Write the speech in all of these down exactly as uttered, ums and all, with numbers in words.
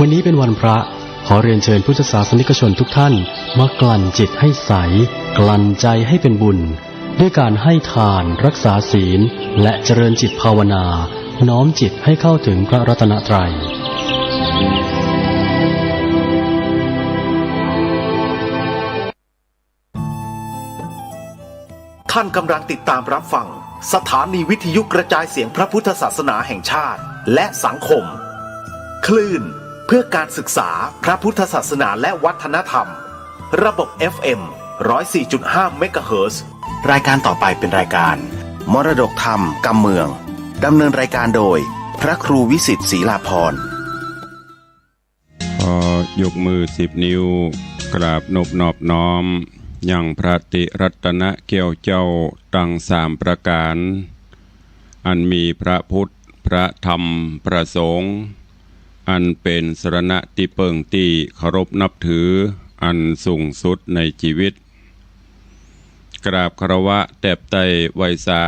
วันนี้เป็นวันพระ ขอเรียนเชิญพุทธศาสนิกชนทุกท่าน มากลั่นจิตให้ใส กลั่นใจให้เป็นบุญ ด้วยการให้ทาน รักษาศีล และเจริญจิตภาวนา น้อมจิตให้เข้าถึงพระรัตนตรัย ท่านกำลังติดตามรับฟังสถานีวิทยุกระจายเสียงพระพุทธศาสนาแห่งชาติ และสังคม คลื่นเพื่อการศึกษาพระพุทธศาสนาและวัฒนธรรม ระบบ เอฟ เอ็ม ร้อยสี่จุดห้า เมกะเฮิรตซ์ รายการต่อไปเป็นรายการมรดกธรรมกำเมือง ดำเนินรายการโดยพระครูวิสิทธิ์ศรีลาภรณ์ ขอยกมือสิบนิ้ว กราบนบนอบน้อม ยังพระติรัตนะแก้วเจ้าตังสามประก๋าน อันมีพระพุทธ พระธรรม พระสงฆ์ อันเป๋นสรณะตี้เปิ้งตี้เคารพนับถือ อันสูงสุดในจีวิต กราบคารวะแตบไต้ไหว้สา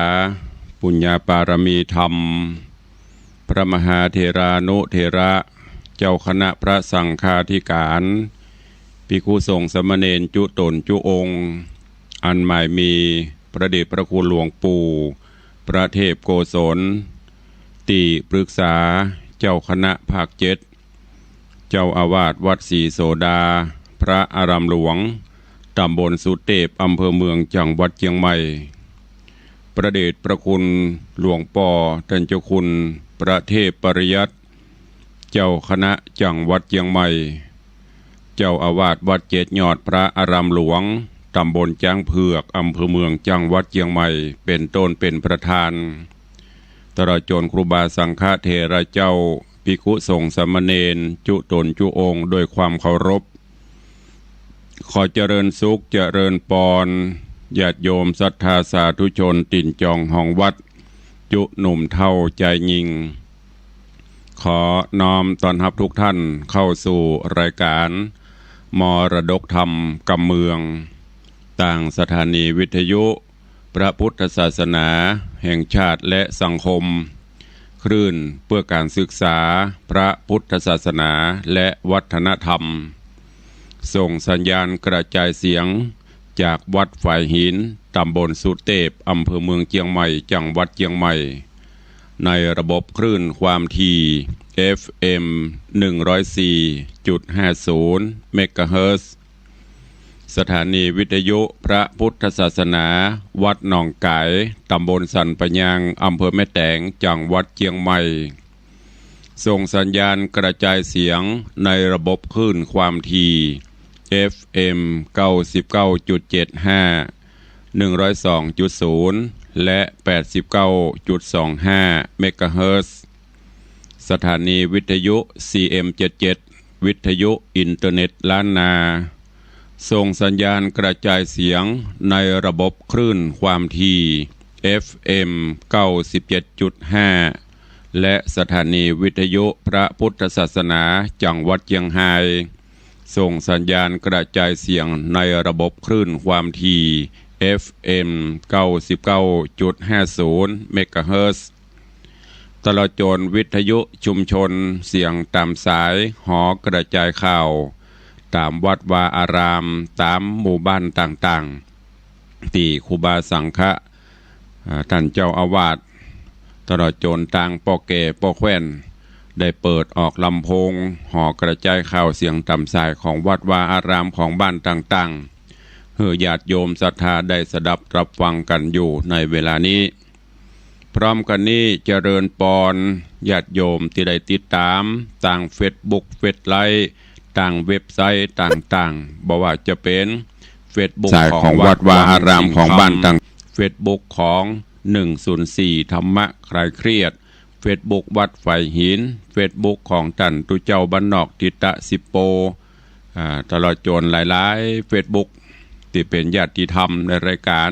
ปุญญาปารมีธรรม พระมหาเถรานุเถระ เจ้าคณะพระสังฆาธิก๋าน ภิกขุสงฆ์สามเณรจุ๊ต๋นจุ๊องค์ อันหมายมีพระเดชพระคุณหลวงปู่ พระเทพโกศล ตี้ปรึกษาเจ้าคณะภาคเจ็ด เจ้าอาวาสวัดศรีโสดา พระอารามหลวง ตำบลสุเตพ อำเภอเมือง จังหวัดเจียงใหม่ พระเดชพระคุณหลวงป้อต้านเจ้าคุณพระเทพปริยัติ เจ้าคณะจังหวัดเจียงใหม่ เจ้าอาวาสวัดเจ็ดยอด พระอารามหลวง ตำบลจ๊างเผือก อำเภอเมือง จังหวัดเจียงใหม่ เป๋นต้นเป๋นประธาน ตลอดจ๋นครูบาสังฆเถระเจ้า ภิกขุสงฆ์สามเณรจุ๊ต๋นจุ๊องค์ ด้วยความเคารพ ขอเจริญสุขเจริญปอน ญาติโยมศรัทธาสาธุชนตี๋นจองฮองวัด จุ๊หนุ่มเฒ่าจายญิง ขอน้อมต้อนฮับทุกท่านเข้าสู่รายการมรดกธรรมกำเมือง ตางสถานีวิทยุพระพุทธศาสนาแห่งชาติและสังคม คลื่นเพื่อการศึกษาพระพุทธศาสนาและวัฒนธรรม ส่งสัญญาณกระจายเสียงจากวัดฝายหิน ตำบลสุเตพ อำเภอเมืองเจียงใหม่ จังหวัดเจียงใหม่ ในระบบคลื่นความถี่ เอฟ เอ็ม หนึ่งร้อยสี่จุดห้าศูนย์ เมกะเฮิรตซ์ สถานีวิทยุพระพุทธศาสนาวัดหนองก๋าย ตำบลสันป่ายาง อำเภอแม่แตง จังหวัดเจียงใหม่ ส่งสัญญาณกระจายเสียงในระบบคลื่นความถี่ เอฟ เอ็ม เก้าสิบเก้าจุดเจ็ดห้า หนึ่งร้อยสองจุดศูนย์ และ แปดสิบเก้าจุดสองห้า เมกะเฮิรตซ์ สถานีวิทยุ ซี เอ็ม เจ็ดเจ็ด วิทยุอินเทอร์เน็ตล้านนา ส่งสัญญาณกระจายเสียงในระบบคลื่นความถี่ เอฟ เอ็ม เก้าสิบเจ็ดจุดห้า และสถานีวิทยุพระพุทธศาสนาจังหวัดเจียงฮาย ส่งสัญญาณกระจายเสียงในระบบคลื่นความถี่ เอฟ เอ็ม เก้าสิบเก้าจุดห้าศูนย์ เมกะเฮิรตซ์ ตลอดจ๋นวิทยุชุมชนเสียงต๋ามสาย หอกระจายข่าว ต๋ามวัดวาอาราม ต๋ามหมู่บ้านต่างๆ ตี้ครูบาสังฆะ อ่า ต้านเจ้าอาวาส ตลอดจ๋นตางป้อแก่ป้อแคว่น ได้เปิดออกลำโพง หอกระจายข่าวเสียงต๋ามสายของวัดวาอารามของบ้านต่างๆ หื้อญาติโยมศรัทธาได้สดับรับฟังกั๋นอยู่ในเวลานี้ พร้อมกั๋นนี้เจริญปอนญาติโยมตี้ได้ติดต๋ามตางเฟซบุ๊ก เฟซไลฟ์ ตางเว็บไซต์ต่างๆ บ่ว่าจะเป๋นเฟซบุ๊ก สายของวัดวาอารามของบ้านต่าง เฟซบุ๊กของ หนึ่งศูนย์สี่ ธรรมะคลายเครียด เฟซบุ๊กวัดฝายหิน เฟซบุ๊กของต้านตุ๊เจ้าบ้านนอกทิตะสิโป อ่า ตลอดจ๋นหลายๆ เฟซบุ๊ก ตี้เป๋นญาติธรรมในรายการ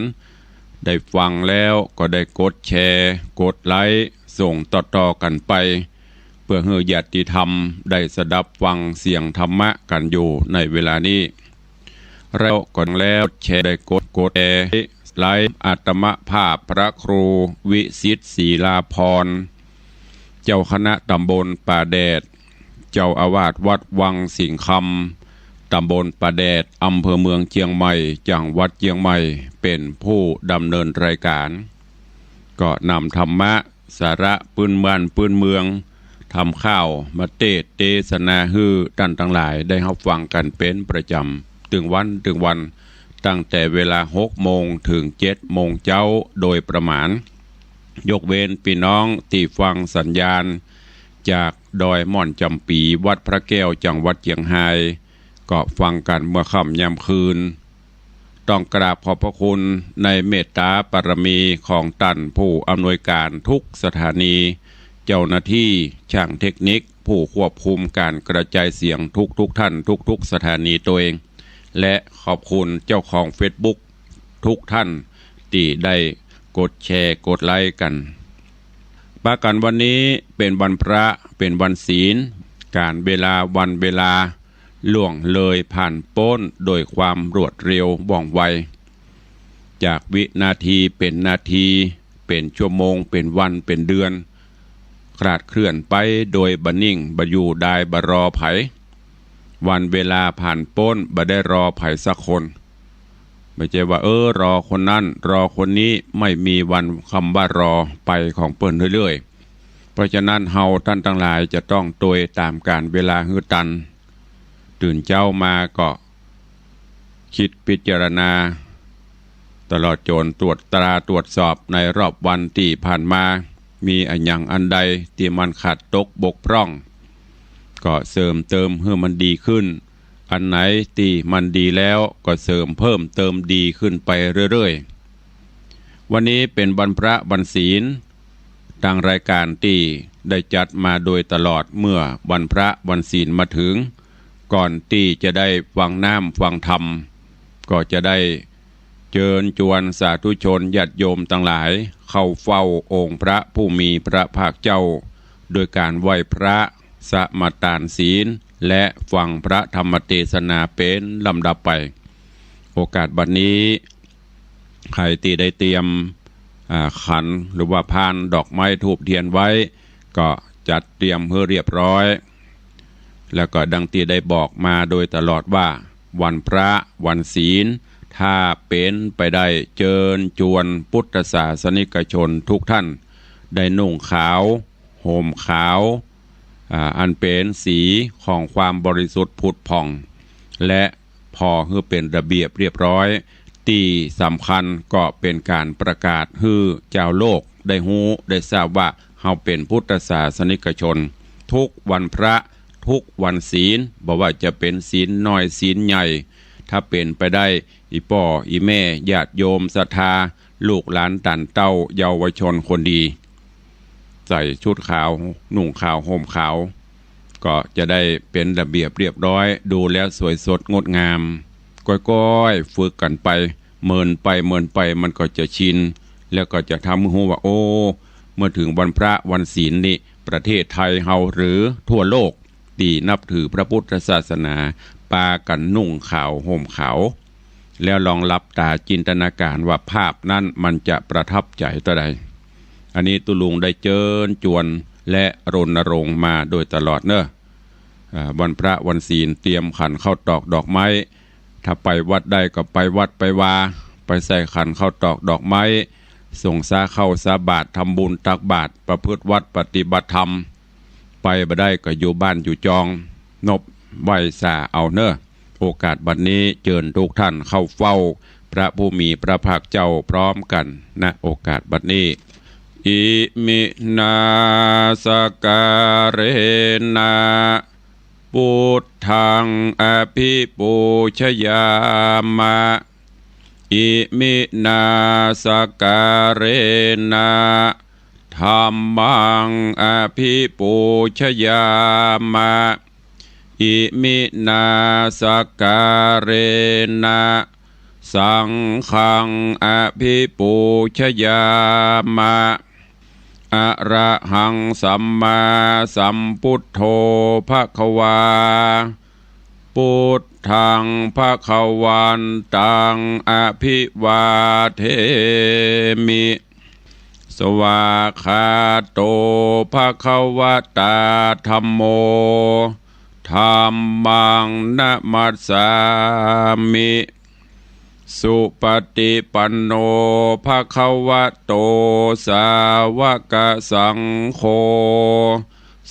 ได้ฟังแล้วก็ได้กดแชร์ กดไลก์ ส่งต่อๆ กั๋นไป เปื้อหื้อญาติธรรมได้สดับฟังเสียงธรรมะกั๋นอยู่ในเวลานี้ แล้วก็แล้วแชร์ได้กด กดแชร์ไลก์ อาตมาภาพพระครูวิสิทธิ์ศรีลาภรณ์ เจ้าคณะตำบลป่าแดด เจ้าอาวาสวัดวังสิงห์คำ ตำบลป่าแดด อำเภอเมืองเจียงใหม่ จังหวัดเจียงใหม่ เป๋นผู้ดำเนินรายก๋าน ก็นำธรรมะ สาระปื้นบ้านปื้นเมือง ธรรมข่าวมาเตสน์เตสนาหื้อต้านตังหลายได้ฮับฟังกั๋นเป๋นประจ๋ำ ตึงวันตึงวัน ตั้งแต่เวลาหกโมงเถิงเจ็ดโมงเจ๊าโดยประมาณ ยกเว้นปี้น้องตี้ฟังสัญญาณจากดอยม่อนจ๋ำปี๋ วัดพระแก้ว จังหวัดเจียงฮาย ก็ฟังกั๋นเมื่อค่ำยามคืน ต้องกราบขอบพระคุณในเมตตาบารมีของต้านผู้อำนวยก๋านทุกสถานี เจ้าหน้าตี้ ช่างเทคนิค ผู้ควบคุมก๋านกระจายเสียงทุกๆ ท่าน ทุกๆ สถานีตวย และขอบคุณเจ้าของเฟซบุ๊กทุกท่านตี้ได้กดแชร์กดไลก์กั๋น ปากั๋นวันนี้เป๋นวันพระ เป๋นวันศีล ก๋าลเวลาวันเวลาล่วงเลยผ่านป๊นโดยความรวดเร็วว่องไว จากวินาทีเป๋นนาที เป๋นชั่วโมง เป๋นวัน เป๋นเดือน คลาดเคลื่อนไปโดยบ่นิ่ง บ่อยู่ดาย บ่รอใผ วันเวลาผ่านป๊น บ่ได้รอใผสักคน บ่ใจ้ว่า เออ รอคนนั้น รอคนนี้ ไม่มีวันกำว่ารอ ไปของเปิ้นเรื่อยๆ เพราะฉะนั้นเฮาต้านตังหลายจะต้องตวยต๋ามก๋าลเวลาหื้อตัน ตื่นเจ๊ามาก็ กึ๊ดพิจารณา ตลอดจ๋นตรวจตราตรวจสอบในรอบวันตี้ผ่านมา มีอะหยังอันใดตี้มันขาดตกบกพร่อง ก็เสริมเติมหื้อมันดีขึ้น อันไหนตี้มันดีแล้วก็เสริมเพิ่มเติมดีขึ้นไปเรื่อยๆ วันนี้เป๋นวันพระวันศีล ตางรายก๋านตี้ได้จัดมาโดยตลอดเมื่อวันพระวันศีลมาเถิง ก่อนตี้จะได้ฟังน้ำฟังธรรม ก็จะได้เจิญจวนสาธุชนญาติโยมตังหลายเข้าเฝ้าองค์พระผู้มีพระภาคเจ้า โดยก๋านไหว้พระ สมาตานศีล และฟังพระธรรมเตสนาเป๋นลำดับไป โอกาสบัดนี้ ใผตี้ได้เตรียม อ่า ขันหรือว่าพานดอกไม้ธูปเตียนไว้ ก็จัดเตรียมหื้อเรียบร้อย แล้วก็ดังตี้ได้บอกมาโดยตลอดว่า วันพระวันศีล ถ้าเป๋นไปได้เจิญจวนพุทธศาสนิกชนทุกท่าน ได้นุ่งขาว ห่มขาว อ่า อันเป๋นสีของความบริสุทธิ์ผุดผ่อง และผ่อหื้อเป๋นระเบียบเรียบร้อย ตี้สำคัญก็เป๋นก๋านประกาศหื้อจาวโลกได้ฮู้ได้ทราบว่าเฮาเป๋นพุทธศาสนิกชน ทุกวันพระ ทุกวันศีล บ่ว่าจะเป๋นศีลน้อยศีลใหญ่ ถ้าเป๋นไปได้ อี่ป้ออี่แม่ญาติโยมศรัทธา ลูกหลานต้านเต้าเยาวชนคนดี ใส่ชุดขาว นุ่งขาว ห่มขาว ก็จะได้เป๋นระเบียบเรียบร้อย ดูแล้วสวยสดงดงาม ก้อยๆ ฝึกกั๋นไป เมินไปเมินไปมันก็จะชิน แล้วก็จะทำหื้อฮู้ว่า โอ้ เมื่อเถิงวันพระวันศีลนี่ ประเทศไทยเฮาหรือทั่วโลก ตี้นับถือพระพุทธศาสนา ปากั๋นนุ่งขาวห่มขาว แล้วลองหลับต๋าจินตนาก๋ารว่าภาพนั้นมันจะประทับใจ๋เต้าใด อันนี้ตุ๊ลุงได้เจิญจวนและรณรงค์มาโดยตลอดเน่อ อ่า วันพระวันศีลเตรียมขันข้าวตอกดอกไม้ ถ้าไปวัดได้ก็ไปวัดไปวา ไปใส่ขันข้าวตอกดอกไม้ ส่งสาข้าวสาบาตร ทำบุญตักบาตร ประพฤติวัตรปฏิบัติธรรม ไปบ่ได้ก็อยู่บ้านอยู่จอง นบไหว้สาเอาเน่อ โอกาสบัดนี้เจิญทุกท่านเข้าเฝ้าพระผู้มีพระภาคเจ้าพร้อมกั๋น ณ โอกาสบัดนี้ อิมินาสการเณะ พุทธังอภิปูชยามะ อิมินาสการเณะ ธัมมังอภิปูชยามะ อิมินาสการเณะ สังฆังอภิปูชยามะ อะระหังสัมมาสัมพุทโธภะคะวา พุทธังภะคะวันตังอภิวาเทมิ สวากขาโตภะคะวะตาธัมโม ธัมมังนะมัสสามิ สุปะติปันโน ภะคะวะโต สาวะกะสังโฆ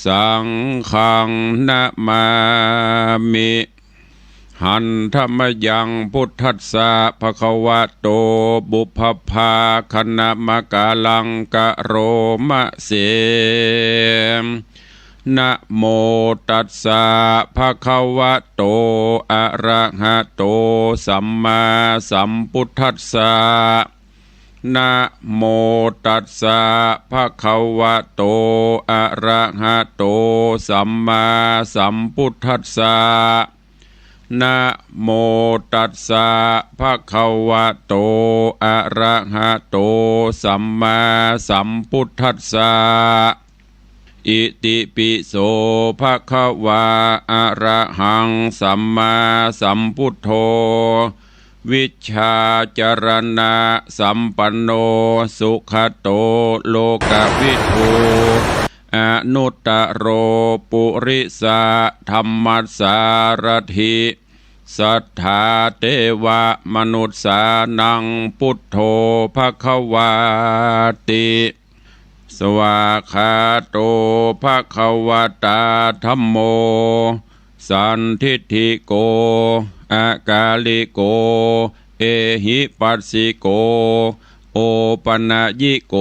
สังฆังนะมามิ หันธะมะยัง พุทธัสสะ ภะคะวะโต ปุพพะภาคะนะมะกะลัง กะโรมะเส นะโมตัสสะ ภะคะวะโต อะระหะโต สัมมาสัมพุทธัสสะ นะโมตัสสะ ภะคะวะโต อะระหะโต สัมมาสัมพุทธัสสะ นะโมตัสสะ ภะคะวะโต อะระหะโต สัมมาสัมพุทธัสสะ อิติปิโส ภะคะวา อะระหัง สัมมาสัมพุทโธ วิชชาจารณะสัมปันโน สุขะโต โลกะวิทู อนุตตะโร ปุริสะธัมมัสสารถิ สัทธาเตวะมนุสสานัง พุทโธ ภะคะวาติ สวากขาโต ภะคะวะตา ธัมโม สันทิฏฐิโก อะกาลิโก เอหิปัสสิโก โอปะนะยิโก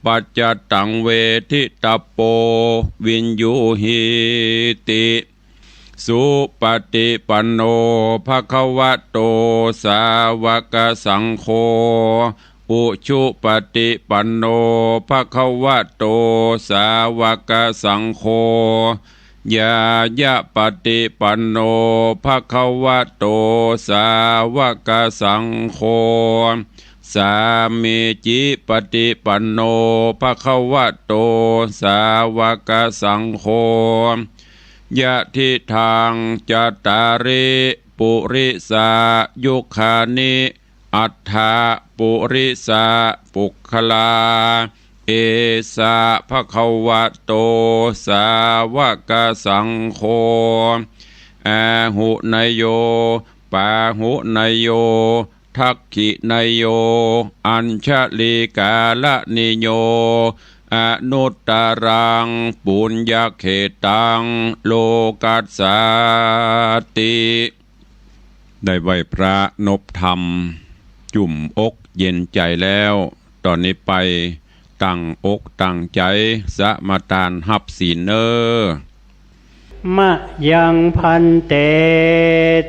ปัจจะตัง เวทิตะโป วิญญูหีติ สุปะติปันโน ภะคะวะโต สาวะกะสังโฆ อุชุปะติปันโน ภะคะวะโต สาวะกะสังโฆ ญาณะปะติปันโน ภะคะวะโต สาวะกะสังโฆ สามีจิปะติปันโน ภะคะวะโต สาวะกะสังโฆ ยะทิทัง จัตตาริ ปุริสายุคานิ อัฏฐะปุริสะปุคคลา เอสะ ภะคะวะโต สาวะกะสังโฆ อาหุเนยโย ปาหุเนยโย ทักขิเนยโย อัญชะลีกาละนิโย อนุตตะรัง ปุญญะเขตัง โลกัสสาติ ได้ไหว้พระนบธรรม จุ่มอกเย็นใจ๋แล้ว ต่อนี้ไปตั้งอกตั้งใจ๋สมาตานฮับศีลเน่อ มะยัง ภันเต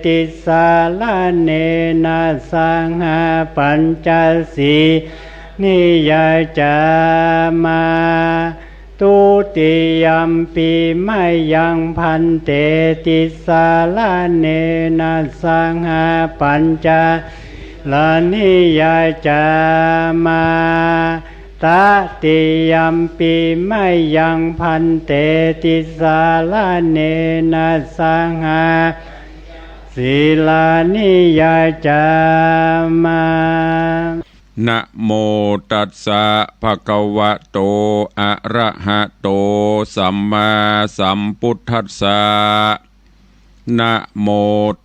ติสสะระเณนะ สะหะ ปัญจสีลานิ ยาจามา ตุติยัมปิ มะยัง ภันเต ติสสะระเณนะ สะหะ ปัญจสีลานิ ยาจามา ตติยัมปิ มะยัง ภันเต ติสสะระเณนะ สะหะ ปัญจสีลานิ ยาจามา นะโมตัสสะ ภะคะวะโต อะระหะโต สัมมาสัมพุทธัสสะ นะโม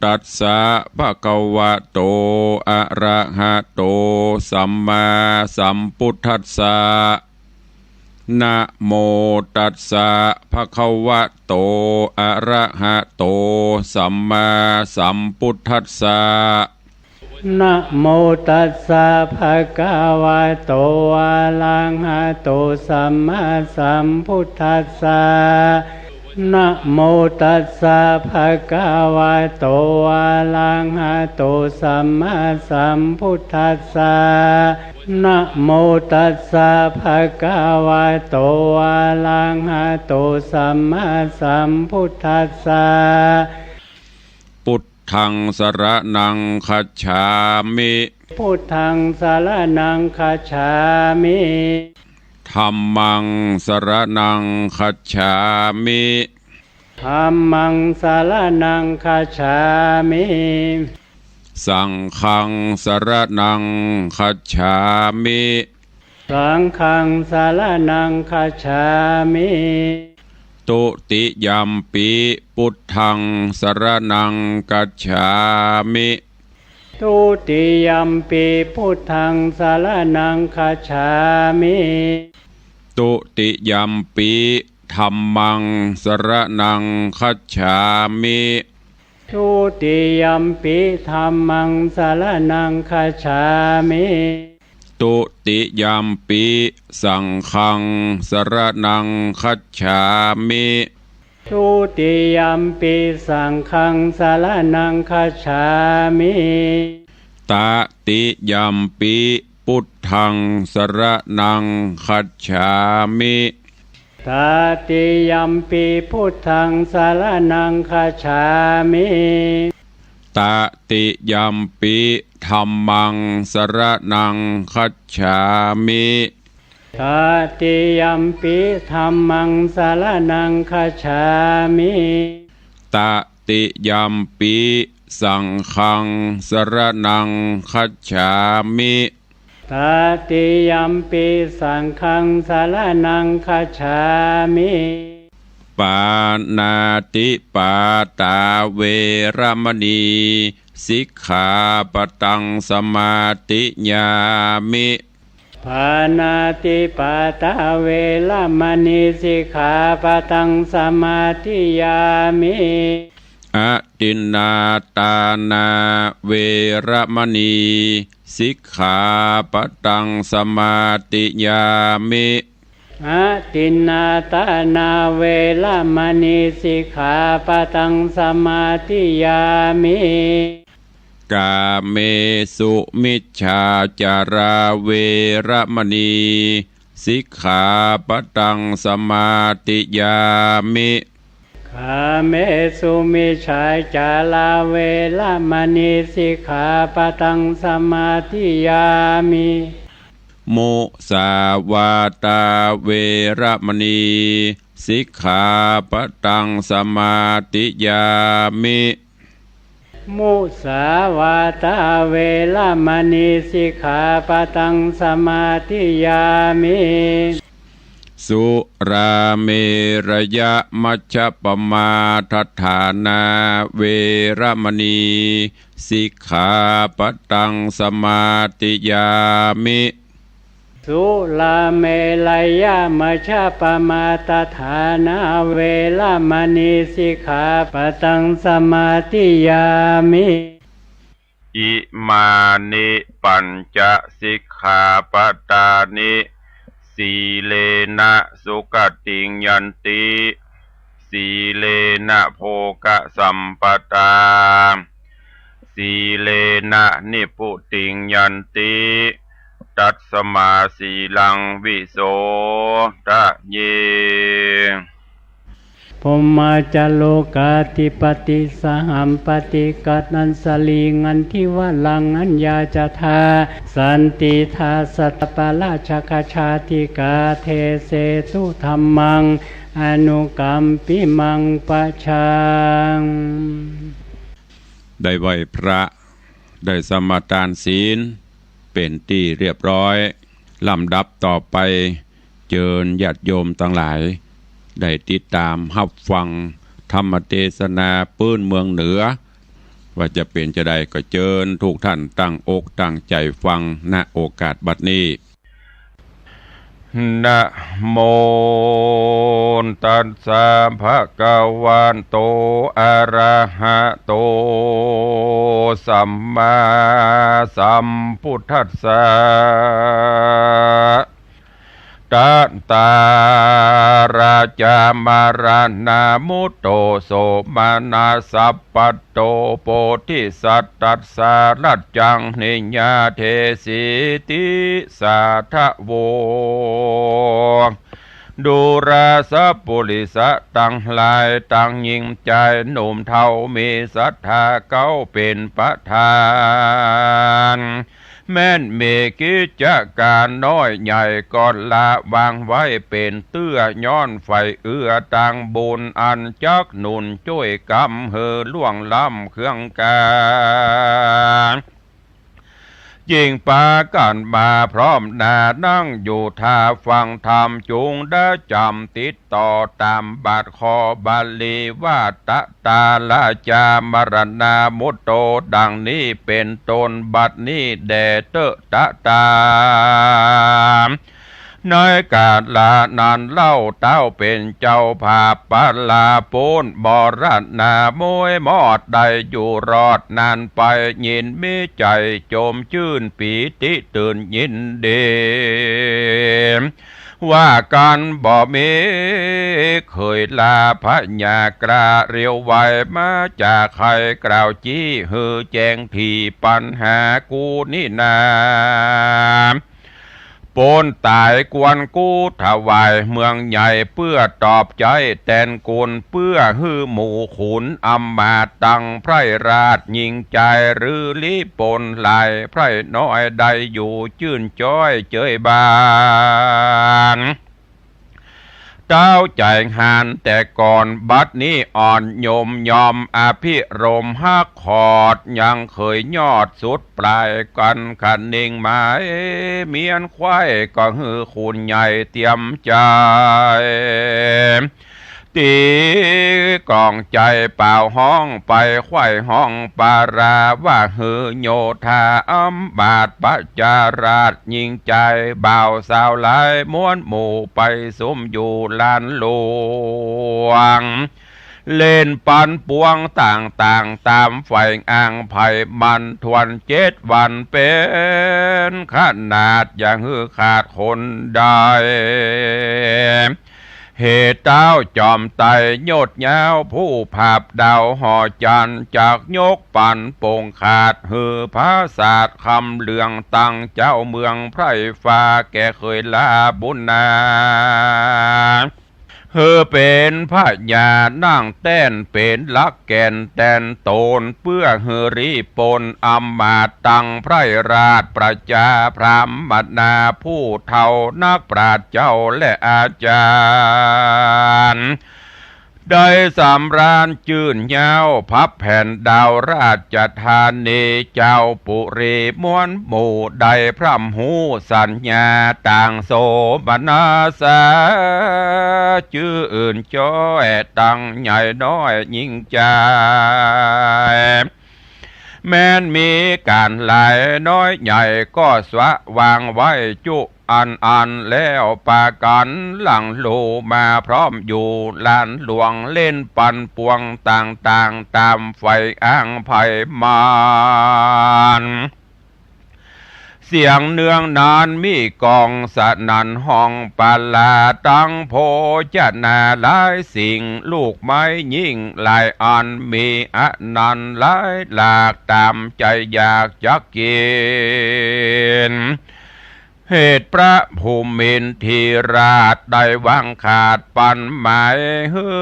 ตัสสะ ภะคะวะโต อะระหะโต สัมมาสัมพุทธัสสะ นะโมตัสสะ ภะคะวะโต อะระหะโต สัมมาสัมพุทธัสสะ นะโมตัสสะ ภะคะวะโต อะระหะโต สัมมาสัมพุทธัสสะ นะโมตัสสะ ภะคะวะโต อะระหะโต สัมมาสัมพุทธัสสะ นะโมตัสสะ ภะคะวะโต อะระหะโต สัมมาสัมพุทธัสสะ พุทธัง สะระณัง คัจฉามิ พุทธัง สะระณัง คัจฉามิ ธัมมัง สะระณัง คัจฉามิ ธัมมัง สะระณัง คัจฉามิ สังฆัง สะระณัง คัจฉามิ สังฆัง สะระณัง คัจฉามิ Dutiyampi buddhaṃ saraṇaṃ gacchāmi. Dutiyampi buddhaṃ saraṇaṃ gacchāmi. Dutiyampi dhammaṃ saraṇaṃ gacchāmi. Dutiyampi dhammaṃ saraṇaṃ gacchāmi. Dutiyampi saṅghaṃ saraṇaṃ gacchāmi. Dutiyampi saṅghaṃ saraṇaṃ gacchāmi. Tatiyampi buddhaṃ saraṇaṃ gacchāmi. Tatiyampi buddhaṃ saraṇaṃ gacchāmi. Tatiyampi dhammaṃ saraṇaṃ gacchāmi. Tatiyampi dhammaṃ saraṇaṃ gacchāmi. Tatiyampi saṅghaṃ saraṇaṃ gacchāmi. Tatiyampi saṅghaṃ saraṇaṃ gacchāmi. Pāṇātipātā veramaṇī sikkhāpadaṃ samādiyāmi. Pāṇātipātā veramaṇī sikkhāpadaṃ samādiyāmi. Adinnādānā veramaṇī sikkhāpadaṃ samādiyāmi. Adinnādānā veramaṇī sikkhāpadaṃ samādiyāmi. Kāmesu micchācārā veramaṇī sikkhāpadaṃ samādiyāmi. Kāmesu micchācārā veramaṇī sikkhāpadaṃ samādiyāmi. Musāvādā veramaṇī sikkhāpadaṃ samādiyāmi. Musāvādā veramaṇī sikkhāpadaṃ samādiyāmi. Surāmerayamajjapamādaṭṭhānā veramaṇī sikkhāpadaṃ samādiyāmi. Surāmerayamajjapamādaṭṭhānā veramaṇī sikkhāpadaṃ samādiyāmi. Imāni pañca sikkhāpadāni. Sīlena sugatiṃ yanti, sīlena bhogasampadā, sīlena nibbutiṃ yanti, tasmā sīlaṃ visodhaye. Brahmajjā lokādhipatī sahampādi kālañjali nandivaraṃ aññācatthā santidā satta pārājagajā dīghā desetu dhammaṃ anukampimaṃ pajaṃ. ได้ไหว้พระ ได้สมาทานศีล เป๋นตี้เรียบร้อย ลำดับต่อไป เจิญญาติโยมตังหลาย ได้ติดต๋ามฮับฟังธรรมเตสนาปื๊นเมืองเหนือ ว่าจะเป๋นจาใด ก็เจิญทุกท่านตั้งอกตั้งใจ๋ฟัง ณ โอกาสบัดนี้ Namo tassa bhagavato arahato sammāsambuddhassa. Jatāvādā ca maraṇā mutto somanassappattā bodhisattāssa rājjaṃ niyyādesīti sādhavo. ดูราสะปุริสะตังหลาย ตังญิงจายหนุ่มเฒ่า มีศรัทธาเก๊าเป๋นประธาน แม้นมีกิจการน้อยใหญ่ก็ละวางไว้เป๋นเตื้อ ย้อนใฝ่เอื้อตางบุญ อันจักหนุนจ้วยกำหื้อล่วงล้ำเคืองก๋าน จึงปากั๋นมาพร้อมหน้า นั่งอยู่ท่าฟังธรรม จุงได้จ๋ำติดต่อต๋ามบาทคอบาลีว่า ตะตาราจามรณามุตโต ดังนี้เป๋นต้น บัดนี้แด่เต๊อะ ตะตา ในกาละนั้นเล่า เต้าเป๋นเจ้าผาบปาลา ป๊นมรณาโมยมอด ได้อยู่รอดนานไป ยินมีใจ๋จมจื้นปีติตื่นยินดี ว่ากั๋นบ่มีเขยลา พญาเกล้าเร็วไว มาจาใค่กล่าวจี้ หื้อแจ้งถี่ปัญหากูนี้นา ป๊นต๋ายควรกู้ถวายเมืองใหญ่ เปื้อตอบใจ๊แตนกุณ เปื้อหื้อหมู่ขุนอำมาตย์ ตังไพร่ราชญิงจาย ฤๅลีปนหลาย ไพร่น้อยได้อยู่จื้นจ้อยเจยบาน เต้าใจ๋หานแต่ก่อน บัดนี้อ่อนโยมยอม อภิรมย์ฮักขอด ยังเขยยอดสุดปลาย กั๋นคะเน่งหมายเมียนใคว่ ก็หื้อขุนใหญ่เตียมใจ๋ ตี๋ก๋องใจ๋เป่าฮ้องไป ใคว่ฮ้องปารา ว่าหื้อโยธาอำมาตย์ ประจาราชญิงจาย บ่าวสาวหลายมวลหมู่ ไปสุมอยู่ลานหลวง เล่นปันปวงต่างๆ ต๋ามใฝ่อ้างไพมัน ถ้วนเจ็ดวันเป๋นขนาด อย่าหื้อขาดคนใด เหตุเต้าจอมไตรยศยาว ผู้ผาบดาวหอจั๋นทร์ จักยกปันป่งขาด หื้อผาสาทคำเหลือง ตังเจ้าเมืองไพร่ฟ้า แก่เขยลาบุญนา หื้อเป๋นพญานั่งแต้น เป๋นหลักแก่นแตนต๋น เปื้อหื้อรีปนอำมาตย์ ตังไพร่ราชประจาพราหมณา ผู้เฒ่านักปราชญ์เจ้าและอาจ๋ารย์ ได้สำราญจื้นยาว พับแผ่นดาวราชธานี เจ้าปุรีมวลหมู่ ได้พร่ำฮู้สัญญา ต่างโสมนัสสา จื้นจ้อยตังใหญ่น้อยญิงจาย แม้นมีก๋านหลายน้อยใหญ่ ก็สะวางไว้จุอันอัน แล้วปากั๋นหลั่งลู่มาพร้อมอยู่ลานหลวง เล่นปันปวงต่างๆ ต๋ามใฝ่อ้างไพมัน เสียงเนืองนานมีก้องสนั่นฮ้องปาลา ตังโภจนาหลายสิ่ง ลูกไม้ยิ่งหลายอัน มีอนันต์หลายหลาก ต๋ามใจ๋อยากจักกิ๋น เหตุพระภูมินทราชได้วางขาดปันหมาย หื้อ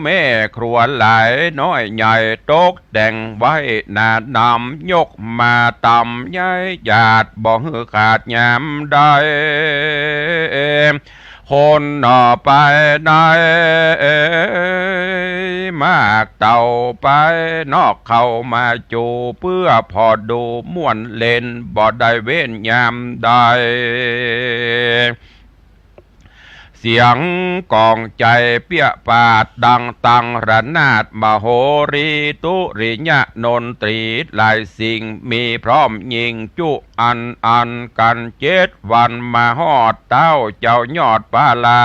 แม่ครัวหลายน้อยใหญ่ ตกแต่งไว้หนานำ ยกมาต๋ำใหญ่หยาด บ่หื้อขาดยามใด คนหน่อไปใน มากเต่าไปนอกเข้ามาจู เปื้อผ่อดูม่วนเล่น บ่ได้เว้นยามใด เสียงก้องใจ๋เปี้ยปาดดังตังระนาด มโหรีตุริยะนนตรีหลายสิ่ง มีพร้อมยิ่งจุอันอัน กั๋นเจ็ดวันมาฮอดเต้าเจ้ายอดปาลา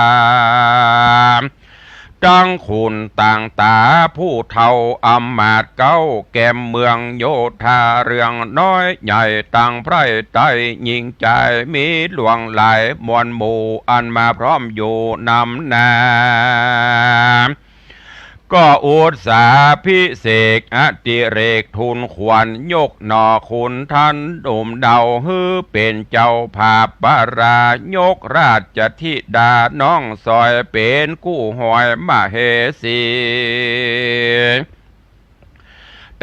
ตังขุนต่างต๋าผู้เฒ่าอำมาตย์เก๊า แก่มเมืองโยธาเรืองน้อยใหญ่ ตังไพร่ไต้ญิงจาย มีหลวงหลายมวลหมู่ อันมาพร้อมอยู่นำหน้า ก็อุตสาพิเศษอดิเรกทูลขวัญ ยกหน่อขุนทัณฑ์หนุ่มเนา หื้อเป๋นเจ้าผาบปารา ยกราชธิดาน้องสอย เป๋นกู้หอยมเหสี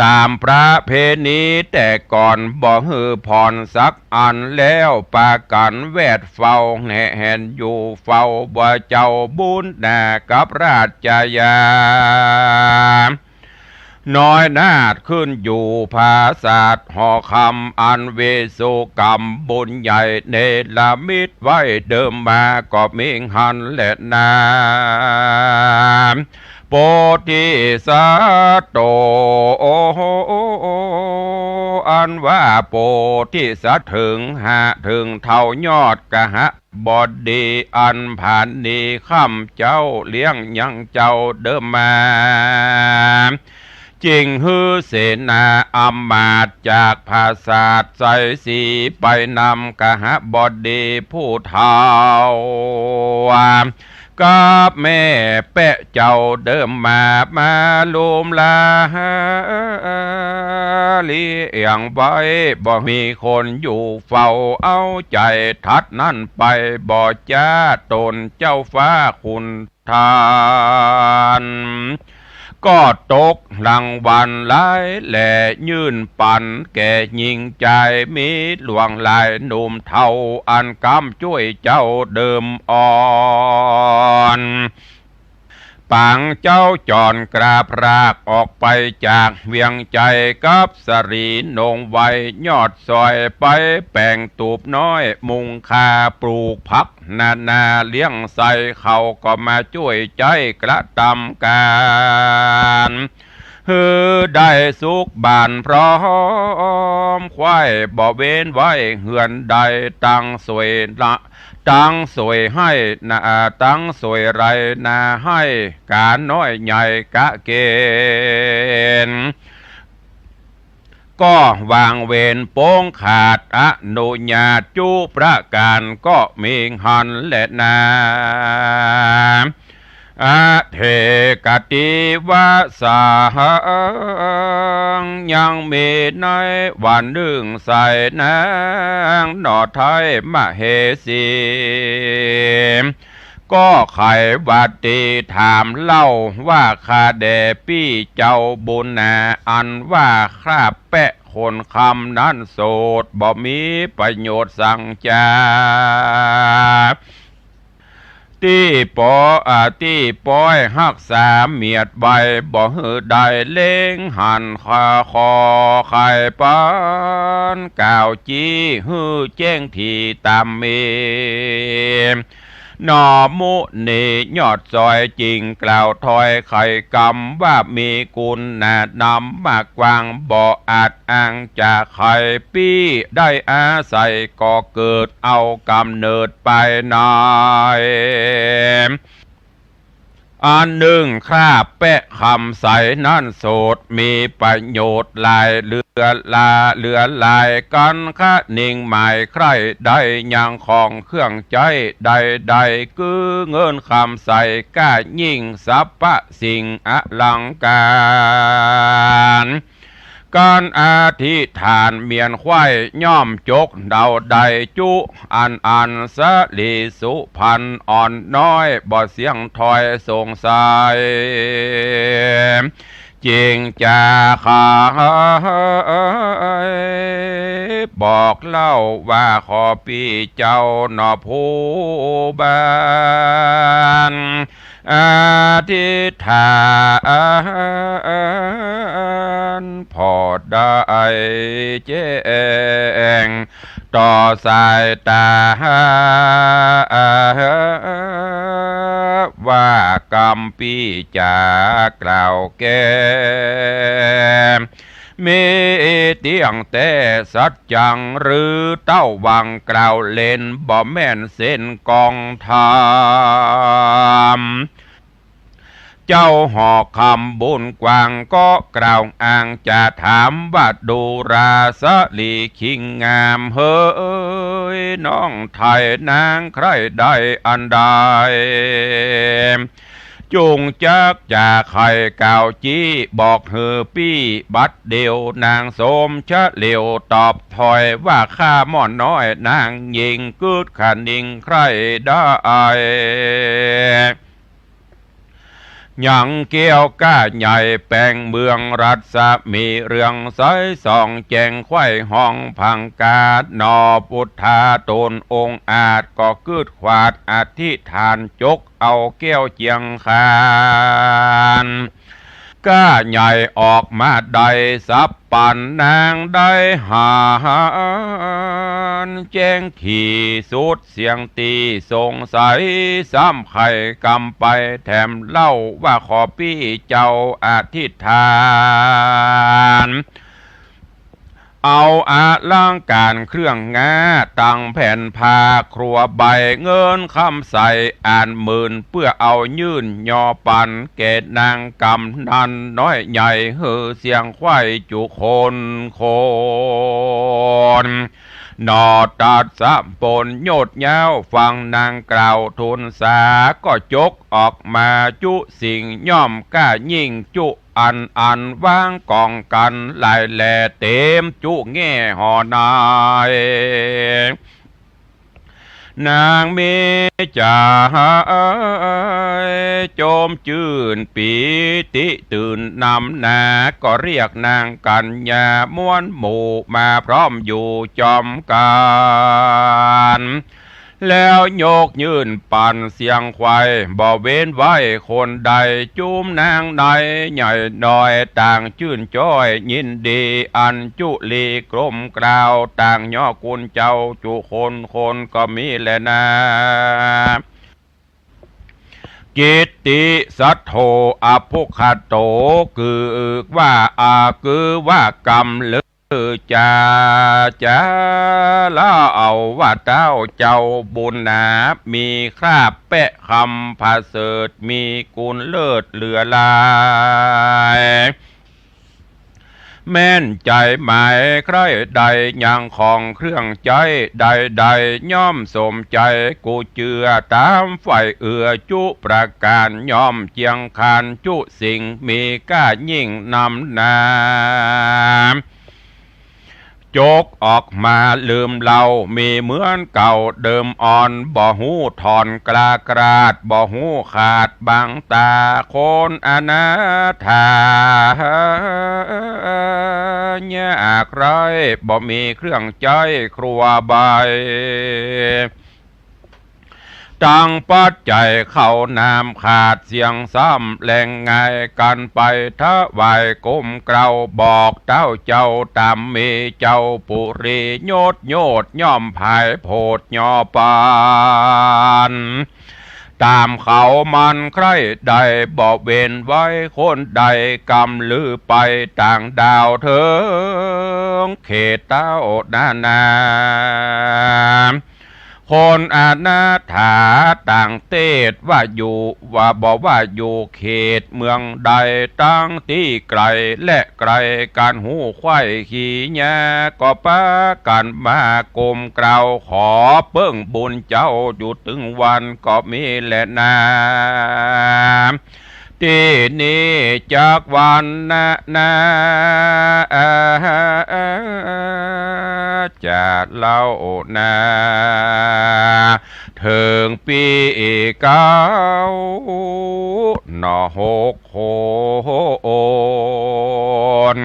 ต๋ามประเพณีแต่ก่อน บ่หื้อผ่อนสักอัน แล้วปากั๋นแวดเฝ้าแหนอยู่เฝ้า ว่าเจ้าบุญนากับราชญา น้อยนาฏขึ้นอยู่ผาสาทหอคำ อันวิศวกรรมบุญใหญ่เนรมิตไว้เดิมมาก็มีหั้นแลนา โพธิสัตว์โต อันว่าโพธิสัตว์เถิงหาเถิงเถ้ายอดกหบดี อันผาณีค่ำเจ้าเลี้ยงยังเจ้าเดิมมา จึงหื้อเสนาอำมาตย์จากผาสาทไสยศรีไปนำกหบดีผู้เฒ่า กับแม่แป๊ะเจ้าเดิมมา มาลุมลาเลี้ยงไว้ บ่มีคนอยู่เฝ้า เอาใจ๋ถัดนั้นไป บ่จ้าตนเจ้าฟ้าขุน ทาน ก็ตกรางวัลหลายแล ยื่นปันแก่ญิงจาย มีหลวงหลายหนุ่มเฒ่า อันกำจ้วยเจ้าเดิมอ่อน ปางเจ้าจรกราบรากออกไปจากเวียงไจ กับสะหลีนงไว้ยอดซอย ไปแป๋งตูบน้อยมุงคา ปลูกผักนานาเลี้ยงไส้ เขาก็มาจ้วยใจ๊กระตำก๋าน หื้อได้สุขบานพร้อม ใคว่บ่เว้นไว้เฮือนใด ตังสวยละ ตังสวยไฮ่นา ตังสวยไฮ่นาไฮ่ ก๋าน้อยใหญ่กะเก๋ณฑ์ ก็วางเว้นโป๊งขาด อนุญาตจุประก๋าน ก็มีหั้นแลนา อเถกะติวะสัง ยังมีในวันนึ่งไส้นางหน่อไท้มเหสี ก็ใค่ว่าตี้ถามเล่าว่า ข้าแด่ปี้เจ้าบุญนา อันว่าคราบแป๊ะคนคำนั้นโสด บ่มีประโยชน์สังจา ตี้ปอ อ่า ตี้ป้อยฮักษาเมียดไว้ บ่หื้อได้เล็งหัน ข้าขอใค่ปันกล่าวจี้ หื้อแจ้งถี่ต๋ามมี หน่อมุนียอดซอย จึงกล่าวถ้อยไขกำว่า มีกุณนำมากกว้าง บ่อาจอ้างจะใค่ ปี้ได้อาศัย ก็เกิดเอาก๋ำเนิดไปใน อันนึ่งคราบแป๊ะคำใสนั้นโสด มีประโยชน์หลายเหลือหลา เหลือหลาย กั๋นคะนิงหมายใคร่ ได้ยังของเครื่องใจ๊ใดๆ กือเงินคำใสก้ายิ่ง สรรพสิ่งอลังก๋าร ก๋านอธิษฐานเมียนใคว่ ย่อมจกเดาได้จุ อันอันสะหลีสุพรรณอ่อนน้อย บ่เสี้ยงถอยสงสัย จึงจะใค่บอกเล่าว่า ขอปี้เจ้าหน่อผู้บาน อธิษฐาน ผ่อได้แจ้ง ต่อสายต๋า ว่ากำปี้จ๋ากล่าวแก้ มีเตี้ยงแต๊สัจจัง หรือเต้าหวังกล่าวเล่น บ่แม่นเส้นกองธรรม เจ้าหอคำบุญกว้างก็กล่าวอ้างจะถามว่า ดูราสะหลีคิงงามเหย น้องไถ่นางใคร่ได้อันใด จุ่งจักจะใค่กล่าวจี้ บอกหื้อปี้บัดเดี่ยวนางสมเฉลียว ตอบถ้อยว่า ข้าม่อนน้อยนางญิง กึ๊ดคะนิงใคร่ได้ ยังแก้วก้าใหญ่แป๋งเมืองรัศมีเรืองใสส่องแจ้ง ใคว่ฮ้องผางกาดหน่อพุทธาต๋นองอาจ ก็กึ๊ดขวาดอธิษฐานจกเอาแก้วเจียงคาน ก้าใหญ่ออกมาได้สับปันนางได้หันแจ้งขีดสุดเสี้ยงตี้สงสัย ซ้ำใค่กำไปแถมเล่าว่า ขอปี้เจ้าอธิษฐาน เอาอลังก๋านเครื่องงา ตังแผ่นผ้าครัวใบ เงินคำใสอันหมื่น เปื้อเอายื่นยอปัน แก่นางกำนันน้อยใหญ่ หื้อเสียงไขว้จุคนคน หนอตัดสะปนโยชน์ยาว ฟังนางกล่าวทูลสา ก็จกออกมาจุสิ่ง ย่อมก้ายิ่งจุ อันอันวางก๋องกั๋นหลายแหล่ เต๋มจุแง่หอใน นางมีใจ๋โจมจื้นปีติตื่นนำหนา ก็เรียกนางกัญญาม้วนหมู่มาพร้อมอยู่จอมกั๋น แล้วยกยื่นปันเสียงไขว้ บ่เว้นไว้คนใด จุมนางในใหญ่น้อยต่างจื้นจ้อยยินดี อันจุลีกลมกล่าว ต่างยอกุณเจ้าจุคนคนก็มีแลนา กิตติสัตโธ อภุคโต คือว่า อา คือว่ากำลือ จา จา เล่าว่าเต้าเจ้าบุญหนา มีคราบแปะคำผะเสริฐ มีกุณเลิศเหลือหลาย แม่นใจ๋หมายใคร่ใด ยังของเครื่องใจ๊ใดๆ ย่อมสมใจ๋กูเจื้อ ต๋ามใฝ่เอื้อจุประก๋าน ย่อมเจียงคานจุสิ่ง มีก้ายิ่งนำหนา จกออกมาลืมเล่า มีเหมือนเก่าเดิมอ่อน บ่ฮู้ถอนกล้ากราด บ่ฮู้ขาดบังต๋า คนอนาถา ยากไร้ บ่มีเครื่องใจ๊ครัวใบ ตังปัจจัยเข้าน้ำขาด เสี้ยงซ้ำแลงง่ายกั๋นไป ถวายกลมเกล้าบอกเต้าเจ้า ต๋ามมีเจ้าปุรี ยศโยชน์ย่อมผายโผดยอปัน ต๋ามเขามันใคร่ใด บ่เว้นไว้คนใด กำลือไปต่างดาวเถิงเขตเต้านานา คนอนาถาต่างเตศว่าอยู่ ว่าบ่ว่าอยู่เขตเมืองใด ตังตี้ไก๋และใก้กั๋น ฮู้ใค่ขี้ยา ก็ปากั๋นมากลมเกล้า ขอเปิ้งบุญเจ้าอยู่ตึงวันก็มีแลนา ตี้นี้จักวันนานา จะเล่านา เถิงปี๋เก๊า หนอหกคน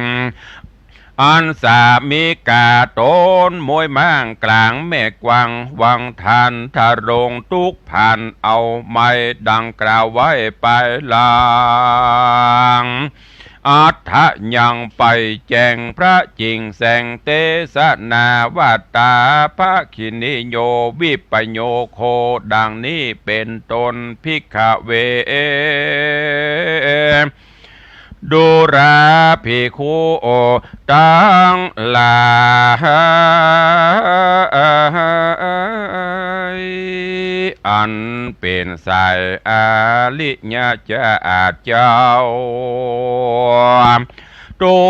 อันสามิก๋าต๋น มวยม้างก๋างแม่กวาง วังทันทะลง ตุ๊กผันเอาไม้ดังกล่าวไว้ปายหลัง อัฏฐะยังไปแจ้งพระจิ่งแสง เตสนาว่าตา ภะคินิโย วิปโยโค ดังนี้เป๋นต้น ภิกขะเว ดูราภิกขุตังหลาย อันเป๋นสายอริยะเจ้า ตุ๊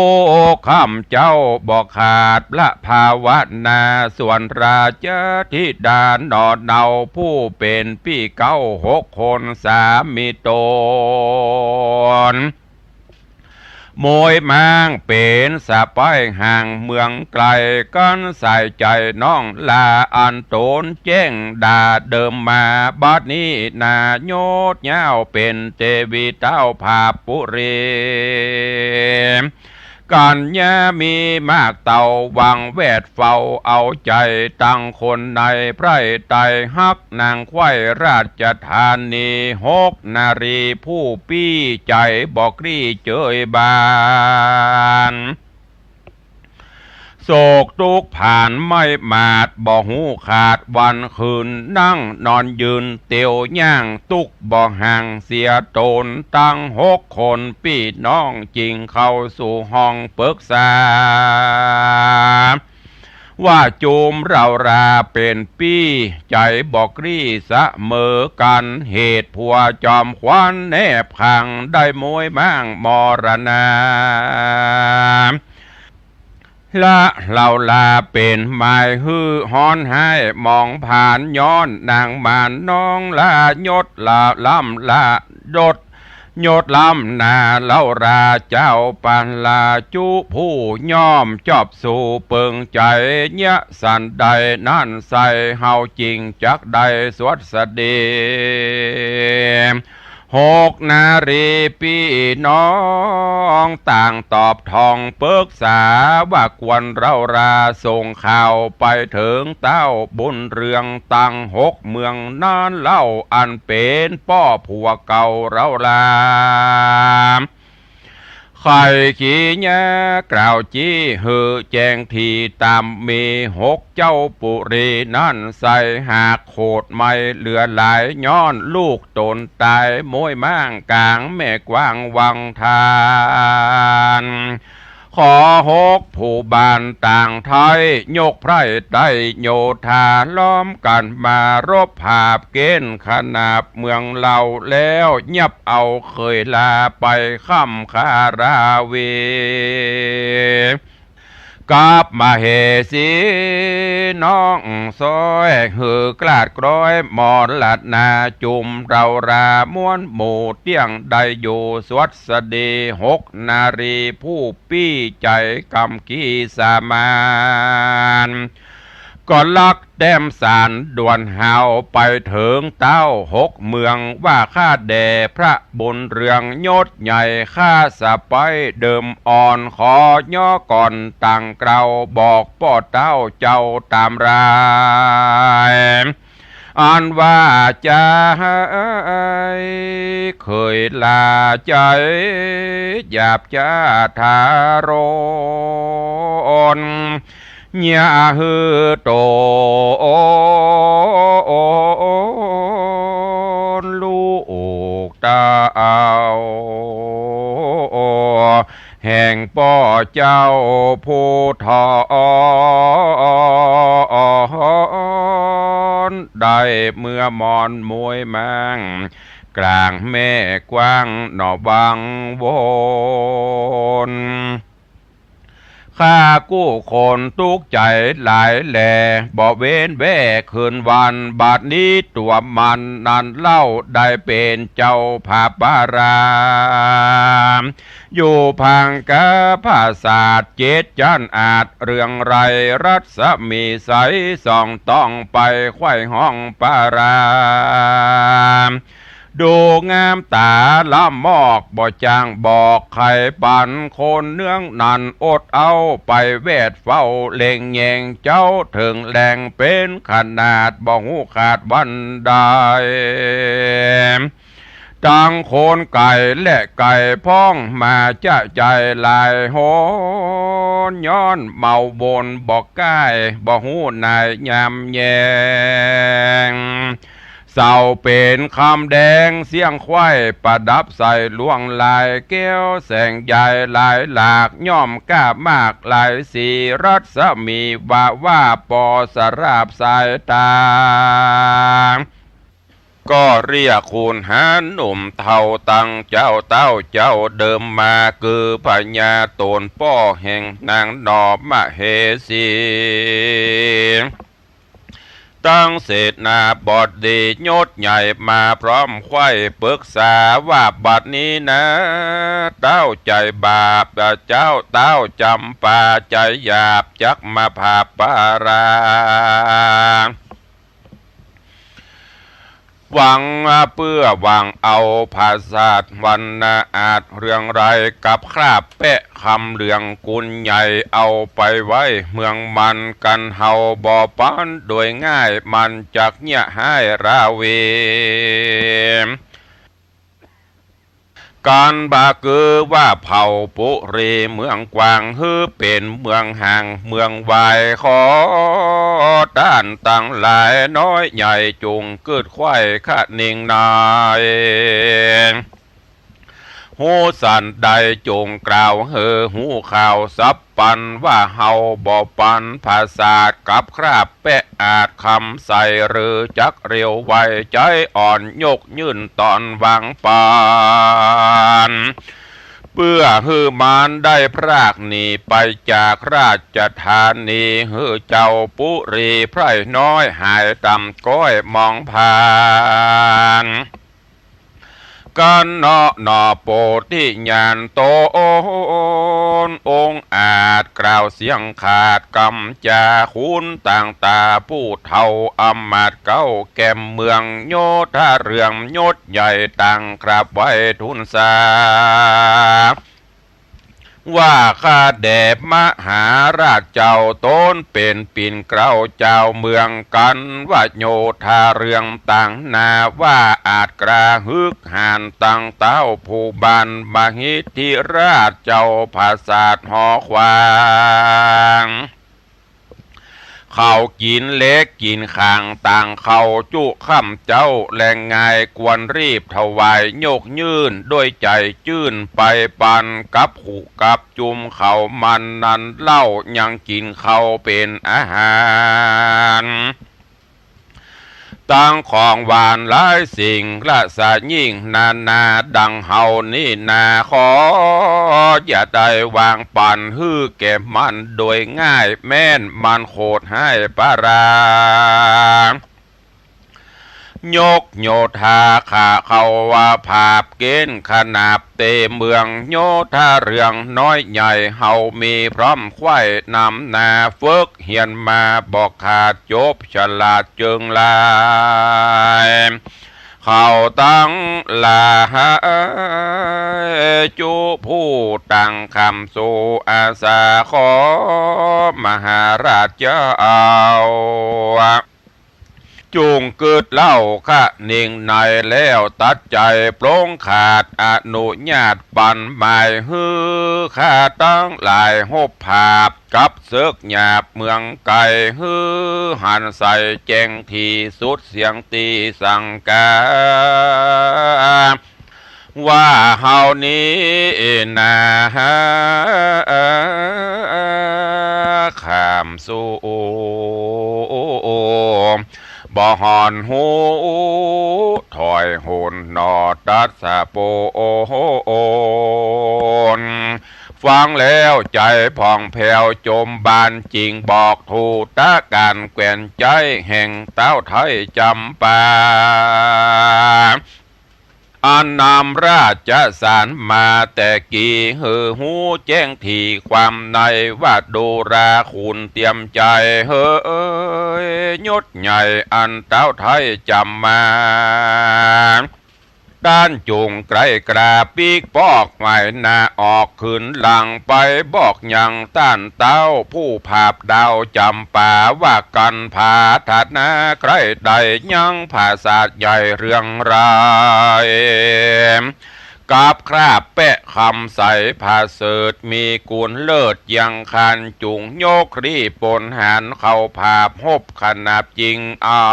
กข้าเจ้าบ่ขาดละภาวนา ส่วนราชธิดาหนอเนา ผู้เป๋นปี้เก๊าหกคนสามิต๋น มวยม้างเป๋นสะใป๊ห่างเมืองไก๋ กั๋นสายใจ๋น้องลา อันต๋นแจ้งดาเดิมมา บัดนี้นาโยชน์ยาวเป๋นเตวีเต้าผาปุรี กั๋ญญามีมากเต้า หวังแวดเฝ้าเอาใจ๋ ตังคนในไพร่ไตรัก นางใคว่ราชธานี หกนารีผู้ปี้ ใจ๋บ่กรี้เจยบาน โศกตุ๊กข์ผ่านไม่หมาด บ่ฮู้ขาดวันคืน นั่งนอนยืนเตียวย่าง ตุ๊กข์บ่ห่างเสียต๋น ตังหกคนปี้น้อง จึงเข้าสู่ห้องปึกษา ว่าจุมเฮาราเป๋นปี้ ใจ๋บ่กรี้เสมอกั๋น เหตุผัวจอมขวัญแนบขัง ได้มวยม้างมรณา ละเฮาราเป๋นหมายหื้อฮ้อนฮ้ายหมองผาน ย้อนนางมารน้องละยศละล้ำละยศ ยศล้ำหน้าเฮาราเจ้าปาลาจุ ผู้ย่อมจอบสู่เปิงใจ๋ เยียะสันใดนั้นไส้ เฮาจึงจักได้สวัสดี หกนารีปี้น้องต่างตอบท่องปึกษา ว่าควรเฮาราส่งข่าวไปเถิงเต้าบุญเรือง ตังหกเมืองนั้นเล่า อันเป๋นป้อผัวเก่าเฮารา ใค่ขีญากล่าวจี้หื้อแจ้งถี่ต๋าม มีหกเจ้าปุรีนั้นไส้ หากโขดไม่เหลือหลาย ย้อนลูกต๋นต๋าย มวยม้างก๋างแม่กว้างวังทาน ขอหกผู้บ้านต่างไท้ ยกไพร่ไต้โยธา ล้อมกั๋นมารบผาบเก๊นขนาบเมืองเฮา แล้วยับเอาเขยลาไปค่ำคาราวี กับมเหสีน้องซ้อย หื้อกลาดกร้อยมรณา จุมเฮาราม้วนหมู่เตี้ยง ได้อยู่สวัสดี หกนารีผู้ปี้ใจ๋กำกี้สมาน ก็ลักแต้มสารด่วนหาว ไปเถิงเต้าหกเมือง ว่าข้าแด่พระบุญเรืองยศใหญ่ ข้าสะใป๊เดิมอ่อน ขอย่อก่อนตั้งเกล้า บอกป้อเต้าเจ้าต๋ามราย อันว่าจะให้เขยลาใจ๋ หยาบจ้าทารุณ อย่าหื้อต๋นลูกเต้า แห่งป้อเจ้าผู้ถอน ได้เมื่อมอนมวยม้าง กลางแม่กว้างหนอวังวน ข้ากู้คนตุ๊กข์ใจ๋หลายแล บ่เว้นแว่คืนวัน บัดนี้ตั๋วมันนั้นเล่า ได้เป๋นเจ้าผาบาราม อยู่พังกาผาสาทเจ็ดจั๊นอาจ เรืองไร้รัศมีใส ส่องต้องไปไขว่ห้องปาราม ดูงามต๋าละมอก บ่จ้างบอกใค่ปัน คนเนืองนั้นอดเอาไปแวดเฝ้า เล็งแยงเจ้าเถิงแลง เป๋นขนาดบ่ฮู้ขาดวันใด ตังคนไก๋และใก้พ่อง มาจะใจ๋หลายหน ย้อนเมาวนบ่ก้าย บ่ฮู้นายยามแยง เสาเป๋นคำแดงเสี้ยงไขว้ ประดับใส่ลวงลายแก้ว แสงใยหลายหลาก ย่อมก้ามากหลายสี รัศมีวาว่าปอสราบสายต๋า ก็เรียกคูณหาหนุ่มเฒ่า ตังเจ้าเต้าเจ้าเดิมมา คือพญาต๋นป้อแห่งนางหนอมเหสี ตังเสนาบดียศใหญ่ มาพร้อมไขว้ปึกษา ว่าบัดนี้นา เต้าใจ๋บาป เจ้าเต้าจ๋ำปาใจ๋หยาบ จักมาผาบปาราม หวังเปื้อหวังเอาผาสาทวรรณาอาจเรืองไร้ กับคราบแปะคำเหลืองกุลใหญ่ เอาไปไว้เมืองมัน กั๋นเฮาบ่ปันโดยง่าย มันจักเยียะฮ้ายราเว กั๋นบ่ากือว่าเผ่าปุรีเมืองกว้าง หื้อเป๋นเมืองห่างเมืองไว ขอต้านตังหลายน้อยใหญ่ จุ่งกึ๊ดไขว้คะเนงใน ฮู้สันใดจุ่งกล่าวหื้อฮู้ข่าวสัพพัน ว่าเฮาบ่ปันผาสาทกับคราบแปะอาจคำใส หรือจักเร็วไว ใจ๋อ่อนยกยื่นต๋อนหวังปัน เปื้อหื้อมันได้พรากหนีไปจากราชธานี หื้อเจ้าปุรีไพร่น้อยหายต่ำก้อยมองผ่าน กั๋นเนาะหนอ โปธิญาณต๋นองค์อาจกล่าวเสียงขาดกำจา คุณต่างต๋าผู้เฒ่าอำมาตย์เก๊าแก่มเมือง โยธาเรืองยศใหญ่ต่างกราบไหว้ทูลสา ว่าข้าแด่มหาราชเจ้า ต๋นเป๋นปิ่นเกล้าเจ้าเมือง กั๋นว่าโยธาเรืองต่างนา ว่าอาจกล้าฮึกหาญตังเต้าผู้บ้าน มหิทธิราชเจ้าผาสาทหอขวาง เขากิ๋นเหล็กกิ๋นข่างต่างเข้าจุค่ำเจ๊าแลงงาย ควรรีบถวายยกยื่น ด้วยใจ๋จื้นไปปันกับหุกับจุมเขามันนั้นเล่า ยังกิ๋นเข้าเป๋นอาหาร ตังของหวานหลายสิ่งละสะยิ่งนานา ดังเฮานี้นา ขออย่าได้วางปันหื้อแก่มันโดยง่าย แม้นมันโขดฮ้ายปะรา ยกโยธาข้าเข้าว่าผาบเก๋ณฑ์ขนาบเตเมือง โยธาเรืองน้อยใหญ่เฮามีพร้อมไขว้นำนา ฝึกเฮียนมาบ่ขาดจบฉลาดเจิงลาย เขาตังหลายจุผู้ตั้งค่ำสู่อาสา ขอมหาราชเจ้า จุ่งกึ๊ดเล่าคะเนงในแล้วตัดใจ๋ปลงขาดอนุญาตปันหมาย หื้อข้าตังหลายฮบผาบกับเสิกหยาบเมืองไก๋ หื้อหันใสแจ้งถี่สุดเสียงตี้สังกา ว่าเฮานี้นา ค่ำสู่บ่ห่อนฮู้ ถอยหนหนอตัสสะโปน ฟังแล้วใจ๋ผ่องแผ้วจมบาน จิ่งบอกถูกตะก๋านแควนใจ๊แห่งเต้าไทยจ๋ำปา อันนำราชสารมาแต่กี้ หื้อฮู้แจ้งถี่ความใน ว่าดูราขุนเตรียมใจ๋ เฮยยศใหญ่อันเต้าไทยจ๋ำมา ต้านจุ่งไกร่กล้าปิ๊กปอกไหวนาออก คืนหลังไปบอกยังต้านเต้าผู้ผาบดาวจ๋ำปา ว่ากั๋นผาถนาใคร่ใดยังผาสาทใหญ่เรืองไร้ กับคราบแปะคำใสผาเสริฐมีกุณเลิศยังคาน จุ่งยกรีบปนหารเข้าผาบฮบขนาบจิ่งเอา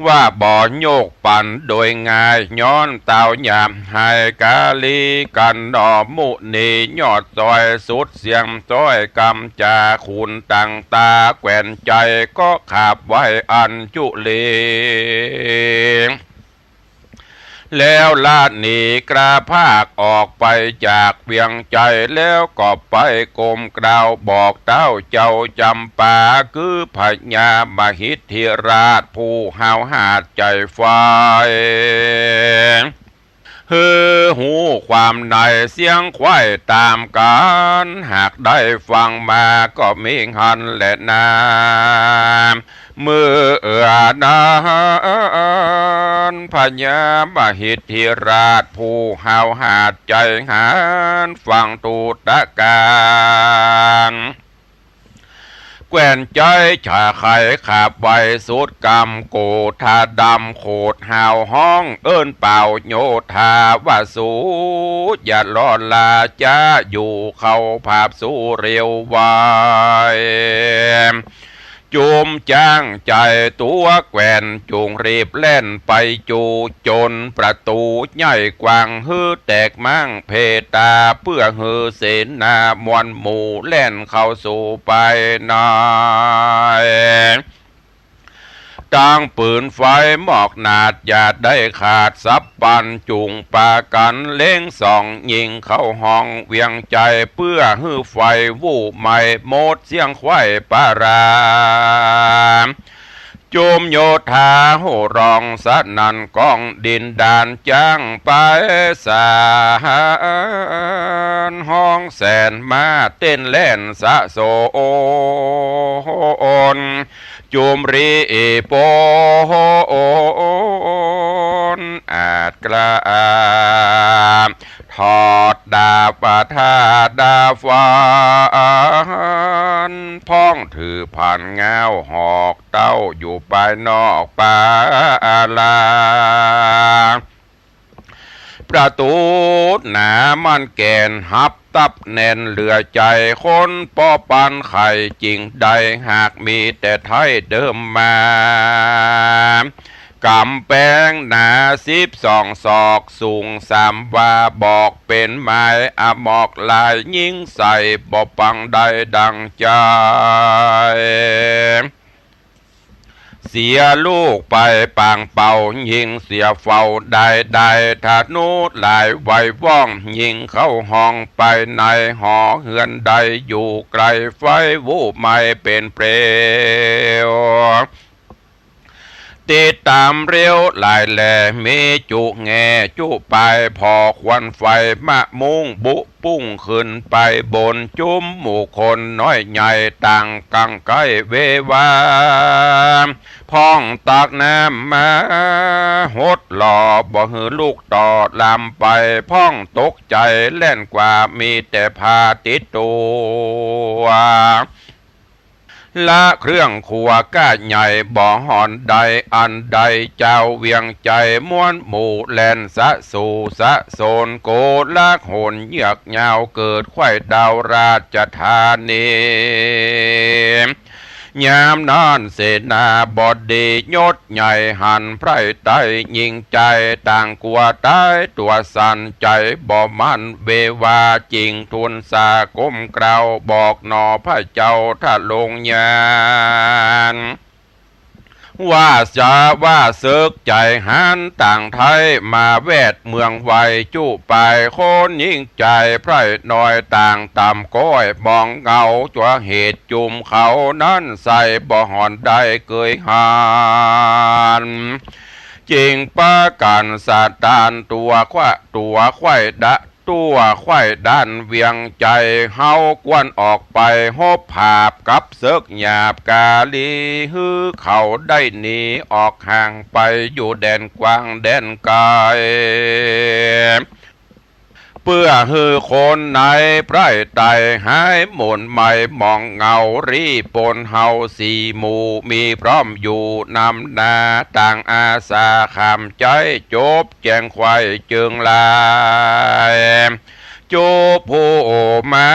ว่าบ่ยกปันโดยง่าย ย้อนเต้าหยาบหายกาลีกั๋นหนอ มุนียอดซอยสุดเสียงซ้อยกำจา ขุนต่างต๋าแควนใจ๋ก็ขาบไหว้อัญจุลี แล้วละหนีกล้าพากออกไปจากเวียงใจ๋ แล้วก็ไปก้มกล่าวบอกเต้าเจ้าจ๋ำปา คือพญามหิทธิราชผู้ห้าวหาญใจ๋ใฝ่ หื้อฮู้ความในเสียงไขว้ต๋ามกั๋น หากได้ฟังมาก็เม้งหั้นแลนา เมื่อนั้นพญามหิทธิราชผู้ห้าวหาญใจ๋หัน ฟังตูตะก๋าน แคว่นใจ๊ฉาไขขับไวสุดกำ โกธาดำโขดห้าวฮ้อง เอิ้นป่าวโยธาว่า สูอย่าลอลาจ๊า อยู่เข้าผาบสูเร็วไว จุมจ้างใจ๋ตั๋วแคว่น จุ่งรีบแล่นไปจู๋ จ๋นประตู๋ใหญ่กว้างหื้อแตกม้างเพตา เปื้อหื้อเสนามวลหมู่แล่นเข้าสู่ภายใน ตั้งปืนไฟหมอกหนาด อย่าได้ขาดสับปัน จุ่งปากั๋นเล็งส่องยิงเข้าห้องเวียงใจ๋ เปื้อหื้อไฟวู่ไหม้หมดเสี้ยงไขว้ปารา จุมโยธาโห่ร้องสนั่นก้องดินดาน จ้างไปสานฮ้องแสน ม้าเต้นแล่นสะโสน จุมรีปนอาจกล้า ถอดดาบธาดาฟัน พ้องถือผานง้าวหอกเต้า อยู่ภายนอกปาลา ประตู๋หนามั่นแก่น ฮับตับแน่นเหลือใจ๋ คนป้อปันใค่จิ่งได้ หากมีแต่ไท้เดิมมา ก๋ำแปงหนาสิบสองศอก สูงสามวา บอกเป๋นไม้อมอกลาย ยิงใส่บ่ปังได้ดั่งใจ๋ เสียลูกไปปางเป่า ยิงเสียเฝ้าได้ได้ ธนูหลายไวว่อง ยิงเข้าห้องภายใน หอเฮือนใดอยู่ไก๋ ไฟวู่ไหม้เป๋นเปลว ติดต๋ามเร็วหลายแล มีจุแง่จุปาย ผ่อควันไฟมะมุ้งบุปุ้งขึ้นไปบน จุมหมู่คนน้อยใหญ่ต่างกั๋งใก้เววา พ้องตักน้ำมาหดหล่อ บ่หื้อลูกต่อลำไป พ้องตกใจ๋แล่นกว่า มีแต่ผ้าติดตั๋ว ละเครื่องครัวก้าใหญ่ บ่ห่อนใดอันใด จาวเวียงใจ๋มวลหมู่แล่นสะสู่สะโสน โกลาหลเยือกยาว เกิดไขว้ดาวราชธานี ยามนั้นเสนาบดียศใหญ่หันไพร่ไต้ยิงใจ๋ ต่างกั๋วต๋ายตั๋วสั่นใจ๋บ่มั่น เววาจิ่งทูลสาก้มเกล้า บอกหนอพระเจ้าทรงญาณ ว่าจะว่าเสิกใจ๋หันต่างไท้ มาแวดเมืองไวจุปาย คนยิงใจ๋ไพร่น้อยต่างต่ำก้อย มองเงาจัวเหตุจุมเขานั้นใส่ บ่ห่อนได้เกยหัน จิ่งปากั๋นสะตานตั๋วไขว้ ตั๋วไขว้ดะ ตั๋วไขว้ด้านเวียงใจ๋ เฮากวนออกไปฮบผาบกับเสิกหยาบกาลี หื้อเขาได้หนีออกห่างไปอยู่แดนกว้างแดนไก๋ เปื้อหื้อคนในไพร่ไต้หายหม่นไหม้ มองเงารีปนเฮาสี่หมู่ มีพร้อมอยู่นำหน้า ต่างอาสาขามใจ๋ จบแจ้งไขว้เจิงลาย จุผู้มา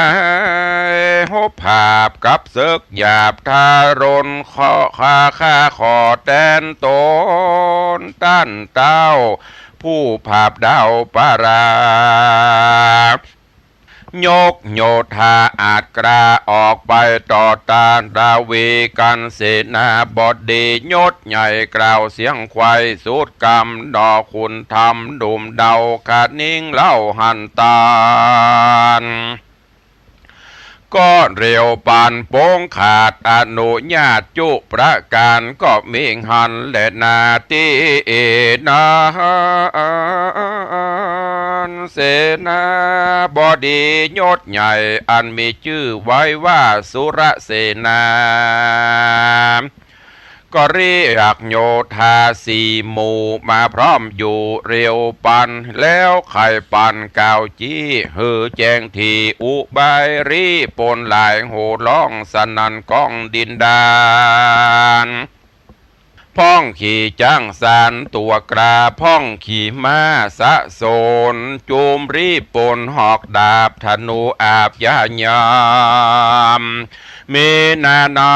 ฮบผาบกับเสิกหยาบทารุณ ขอข้า ข้าขอแตนต๋นต้านเต้า ผู้ผาบดาวปารา ยกโยธาอาจกล้าออกไปต่อต้าน ราวีกั๋นเสนาบดียศใหญ่กล่าวเสียงไขว้สุดกำ หนอขุนธรรมหนุ่มเดาคะนิงเล่าหันตาน ก็เร็วปานโป๋งขาดอนุญาตจุประก๋าน ก็มีหั้นแลนาตี้นั้น เสนาบดียศใหญ่อันมีจื้อไว้ว่าสุรเสนา ก็เรียกโยธาสี่หมู่มาพร้อมอยู่เร็วปัน แล้วใค่ปันกล่าวจี้หื้อแจ้งถี่อุบายรีบปนหลายโห่ฮ้องสนั่นก้องดินดาน พ่องขี่จ๊างสานตั๋วกล้า พ่องขี่ม้าสะสน จุมรีบปนหอกดาบธนูอาบยายาม มีนาน้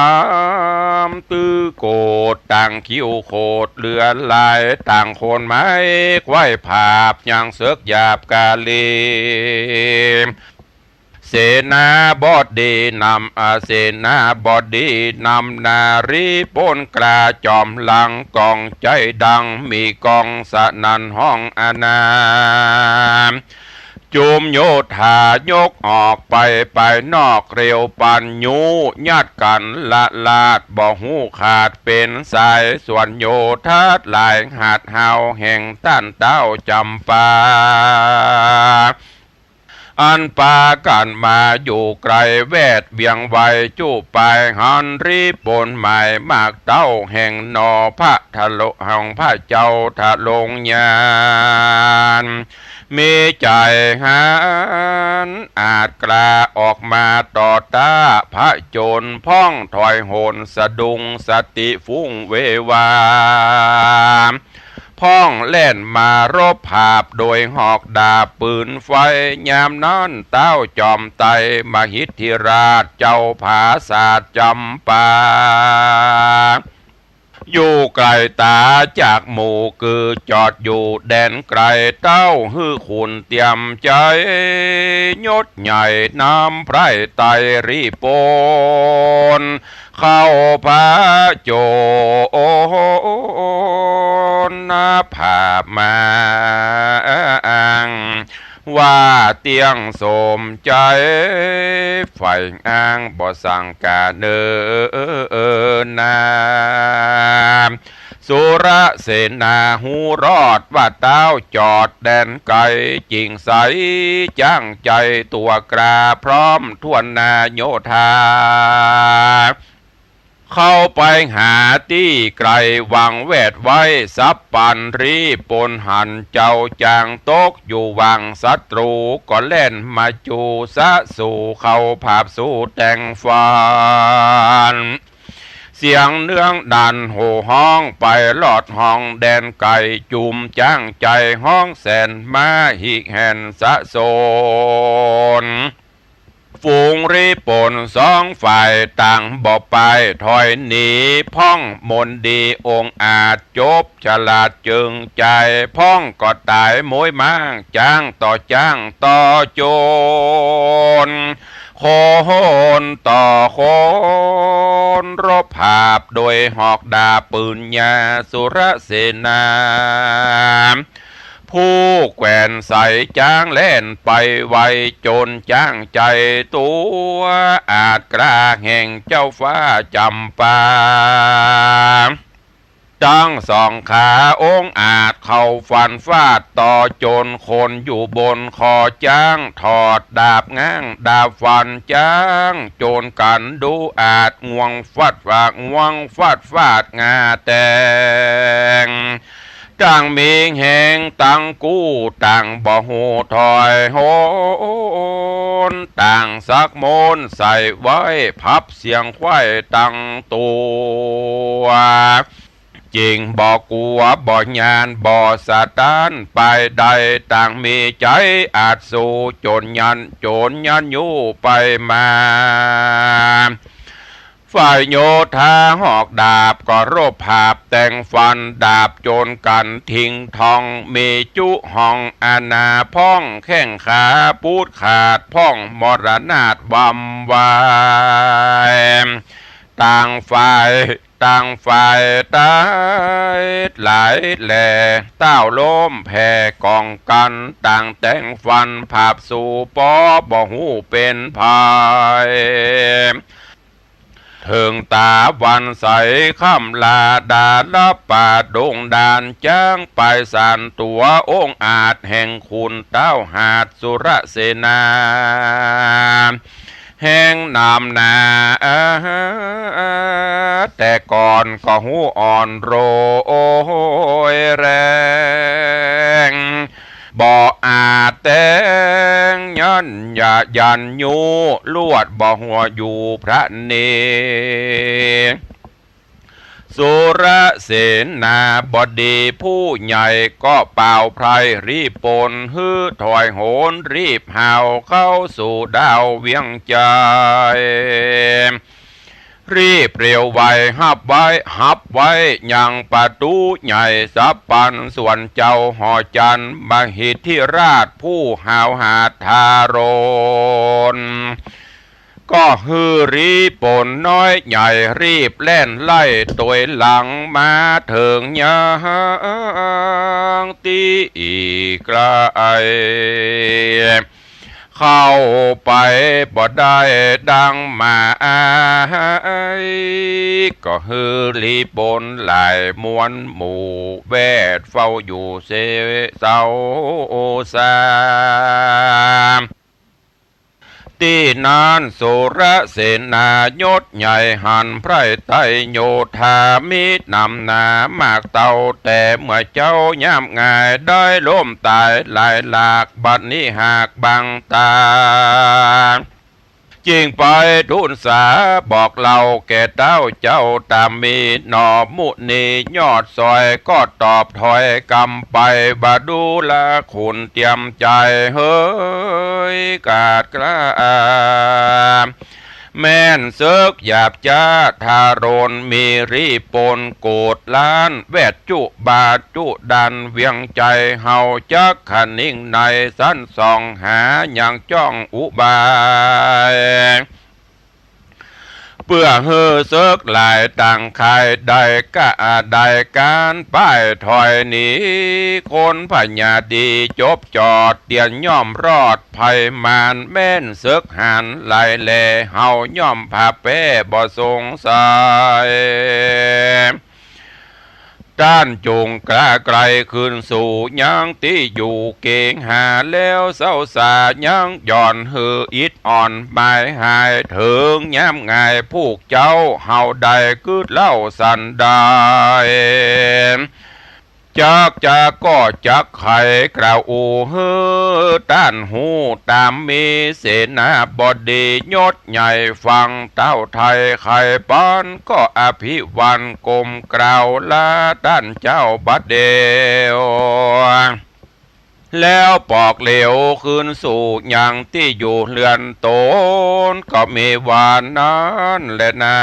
ำตื้อโกด ต่างคิ้วโขดเหลือหลาย ต่างคนไม้ไขว้ผาบ ยังเสิกหยาบกาลี เสนาบดีนำ อา เสนาบดีนำหน้ารีบปนกล้า จ๋อมหลังก้องใจ๋ดัง มีก้องสนั่นฮ้องอาณา จุมโยธายกออกไป ไปนอกเร็วปัน ยู้ยัดกั๋นละลาด บ่ฮู้ขาดเป๋นสาย ส่วนโยธาหลายหาดฮาว แห่งต้านเต๊าจ๋ำปา อันปากั๋นมาอยู่ไก๋แวดเวียงไว จุปายหันรีบปนหมายมากเต้า แห่งหน่อพระทะโล แห่งพระเจ้าทะลงยาน มีใจ๋หันอาจกล้าออกมาต่อต้าพระโจร พ่องถอยหนสะดุ้งสติฟุ้งเววา พ่องแล่นมารบผาบโดยหอกดาบปืนไฟ ยามนั้นเต๊าจอมไตรมหิทธิราชเจ้าผาสาทจ๋ำปา อยู่ไก๋ต๋าจากหมู่ คือจอดอยู่แดนไก๋ เต้าหื้อขุนเตียมใจ๋ ยศใหญ่นำไพร่ไตรรีบปน เข้าผะโจรนาผาบมา ว่าเตี้ยงสมใจ๋ ใฝ่อ้างบ่สังก๋าเนินนา สุรเสนาฮู้รอดว่าเต๊าจอดแดนไก๋ จึงใส่จ๊างใจ๋ตั๋วกล้า พร้อมถ้วนนาโยธา เข้าไปหาตี้ไก๋ วางแวดไว้สับปัน รีบปนหันเจ้าจ๋างตกอยู่หว่างศัตรู ก็แล่นมาจูสะสู่ เข้าผาบสู่แตงฟัน เสียงเนื้องดันโห่ฮ้องไปลอดห้องแดนไก๋ จุมจ๊างใจ๋ฮ้องแสนมาหิแหนสะสน ฝูงรีบปนสองฝ่ายต่างบ่ปายถอยหนี พ่องมนดีองอาจจบฉลาดจึงใจ๋ พ่องก็ต๋ายม้วยม้างจ๊างต่อจ๊างต่อโจร คนต่อคนรบผาบโดยหอกดาบปืนยา สุรเสนา ผู้แขวนใส่จ๊างแล่นไปไว จนจ๊างใจ๋ตั๋วอาจกล้าแห่งเจ้าฟ้าจ๋ำปา ตั้งสองขาองอาจเข้าฟันฟาดต่อโจร คนอยู่บนคอจ๊างถอดดาบง้างดาบฟันจ๊าง โจรกั๋นดูอาจงวงฟัดฟาดงวงฟัดฟาดงาแตง ต่างมีแฮงตังกู้ต่างบ่ฮู้ถอยหน ต่างสักโมนใส่ไว้พับเสียงไขว้ตังตั๋ว จึงบ่กั๋วบ่ย้านบ่สะต้านปายใด ต่างมีใจ๋อาจสู้โจรยัน โจรยันอยู่ไปมา ฝ่ายโยธาหอกดาบก็รบผาบแตงฟัน ดาบโจรกั๋นทิ้งท่อง มีจุห้องอาณาพ่องแข้งขาปูดขาด พ่องมรณาถวำวาย ต่างฝ่ายต่างฝ่ายต๋ายหลายแล เต้าล้มแผ่ก๋องกั๋น ต่างแตงฟันผาบสู่ปอบ่ฮู้เป๋นภัย เถิงต๋าวันใสค่ำลาดาลับป่าดงดาน จ๊างไปสานตั๋วองอาจแห่งขุนเต้าหาดสุรเสนา แฮงหนามหนา แต่ก่อนก็ฮู้อ่อนโรยแรง บ่อาจแตงยันยายันยู ลวดบ่หัวอยู่พระเน สุรเสนาบดีผู้ใหญ่ก็ป่าวไพร่รีบปน หื้อถอยโหนรีบหาวเข้าสู่ดาวเวียงจันทน์ รีบเร็วไวฮับไว้ ฮับไว้ยังประตู๋ใหญ่สัพพัน ส่วนเจ้าหอจันทน์มหิทธิราชผู้หาวหาทารน ก็หื้อรีบปนน้อยใหญ่รีบแล่นไล่ตวยหลังมาเถิงยังตี้อีกไกล เข้าไปบ่ได้ดังหมาย ก็หื้อรีบปนหลายมวลหมู่แวดเฝ้าอยู่เซเซาสา ตี้นั้นสุรเสนายศใหญ่หันไพร่ไตรโยธามีหนามหนามากเต้า แต่เมื่อเจ๊ายามง่ายได้ล้มต๋ายหลายหลาก บัดนี้หากบังตา จึงไปทูลสาบอกเล่าแก่เต้าเจ้าต๋ามมี หนอมุนียอดซอยก็ตอบถอยกำไป บ่ดูราขุนเตียมใจ๋เฮยกาดกล้า แม่นเสิกหยาบจ๊าทารน มีรีบปนโกฏล้าน แวดจุบาจุดันเวียงจันทน์ เฮาจักขะนิ่งในสันส่องหายังจ้องอุบาย เปื้อหื้อเสิกหลายต่างค่ายได้กะได้ก๋านป้ายถอยหนี คนพญาดีจบจอดเตียนย่อมรอดภัยมาร แม่นเสิกหารหลายแล เฮาย่อมผ่าแป้บ่สงสัย ต้านจุ่งกล้าไกลคืนสู่ยังตี้อยู่เก๋งหา แล้วเซาสายังหย่อนหื้ออิดอ่อนหมายหาย เถิงยามง่ายผูกเจ้าเฮาได้กึ๊ดเล่าสันใด จักจะก็จักไขกล่าวอู้หื้อต้านฮู้ต๋ามมี เสนาบดียศใหญ่ฟังเต้าไทยไขปาน ก็อภิวันก้มกราบลาต้านเจ้าบัดเดี่ยว แล้วปอกเหลียวคืนสู่ยังตี้อยู่เฮือนต๋น ก็มีว่านั้นแลนา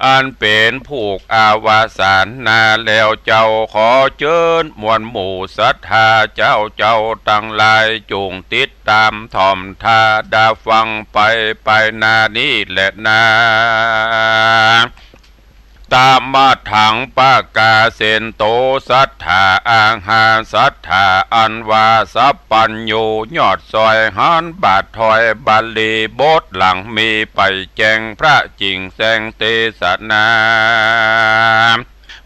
อันเป๋นผูกอวสานนาแล้ว เจ้าขอเจิญมวลหมู่ศรัทธาเจ้าเจ้าตังหลาย จุ่งติดต๋ามถ่อมถ้าดาฟังไปไปหน้านี้แลนา ตะมะถังปะกาเสนโต ศรัทธาอาหาศรัทธา อันว่าสัพพัญญูยอดซอยหันบาทถอย บาลีบทหลังมีไปแจ้งพระจิ่งแสงเตสนา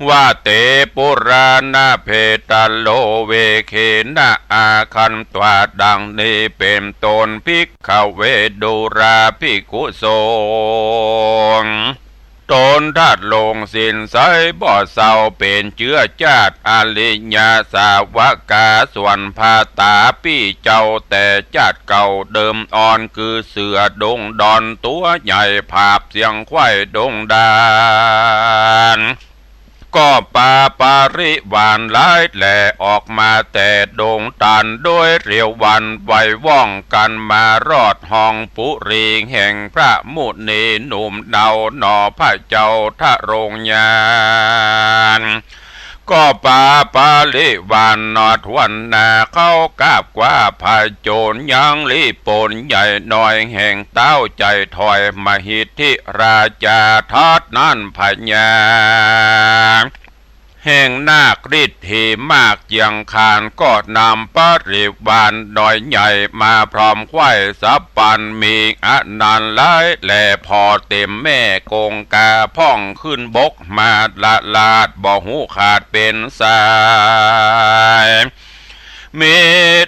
วะเต ปุราณะเภตะโล เวเขนะอาคันตวา ดังนี้เป๋นต้น ภิกขเว ดูราภิกขุสงฆ์ ต๋นทัดลงศีลใสบ่เศร้า เป๋นเจื้อจาติอริยสาวกา ส่วนพาต๋าปี้เจ้าแต่จาติเก่าเดิมอ่อน คือเสือดงดอนตั๋วใหญ่ ผาบเสียงควายดงดาน ก็ปาปริวารหลายแหล่ออกมาแต่ดงตาน โดยเร็ววันไวว่องกั๋นมารอดห้องปุรีแห่งพระมุนีหนุ่มเนา หนอพระเจ้าทรงญาณ ก็ปาปริวารนอดหวนหน้าเข้ากราบกว่าผจญ ยังรีบปนใหญ่น้อยแห่งเต้าใจ๋ถอย มหิทธิราชาทัดนั้นพญา แห่งนาคฤทธิมากเจียงคาน ก็นำปริวารน้อยใหญ่มาพร้อมควายสัพพัน มีอันนั้นหลายแหล่ ผ่อเต็มแม่คงคาพ่องขึ้นบกมาละลาด บ่ฮู้ขาดเป๋นสาย มี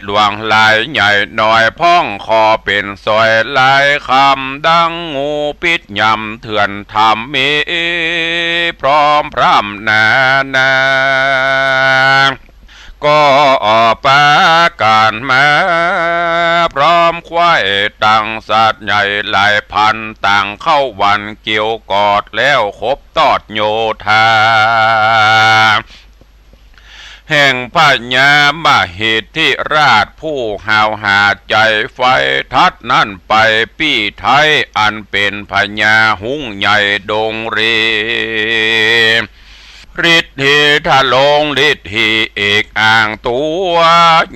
หลวงหลายใหญ่น้อย พ่องขอเป๋นสอยหลายคำ ดังงูปิดยำเถื่อนธรรม มีพร้อมพร่ำนานา ก็ปากั๋นมาพร้อมควาย ตังสัตว์ใหญ่หลายพัน ต่างเข้าหวั่นเกี่ยวกอด แล้วขบตอดโยธา แห่งพญามหิทธิราช ผู้หาวหาใจ๋ไฟ ถัดนั้นไปปี้ไทย อันเป๋นพญาฮุ้งใหญ่ดงรี ฤทธิทะลงฤทธิเอกอ้างตั๋ว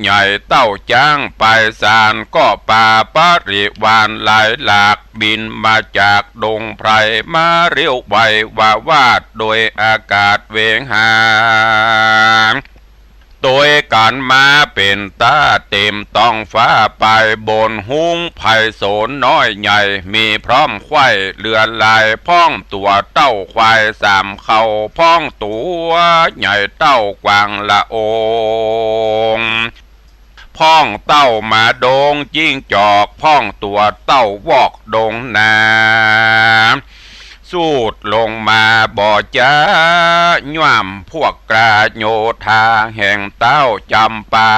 ใหญ่เต้าจ๊าง ปายสารก็ปาบริวารหลายหลาก บินมาจากดงไพร มาเร็วไววาวาด โดยอากาศเวหา โตยกั๋นมาเป๋นต๋าเต๋มต๊องฟ้า ไปบนฮุ้งไพศาลน้อยใหญ่ มีพร้อมควายเหลือหลาย พ่องตั๋วเต้าควายสามเขา พ่องตั๋วใหญ่เต้ากวางละอง พ่องเต้าหมาดงจิ้งจอก พ่องตั๋วเต้าวอกดงนา สูดลงมาบ่จ๊า ย่ำพวกกราโยธา แห่งเต้าจ๋ำปา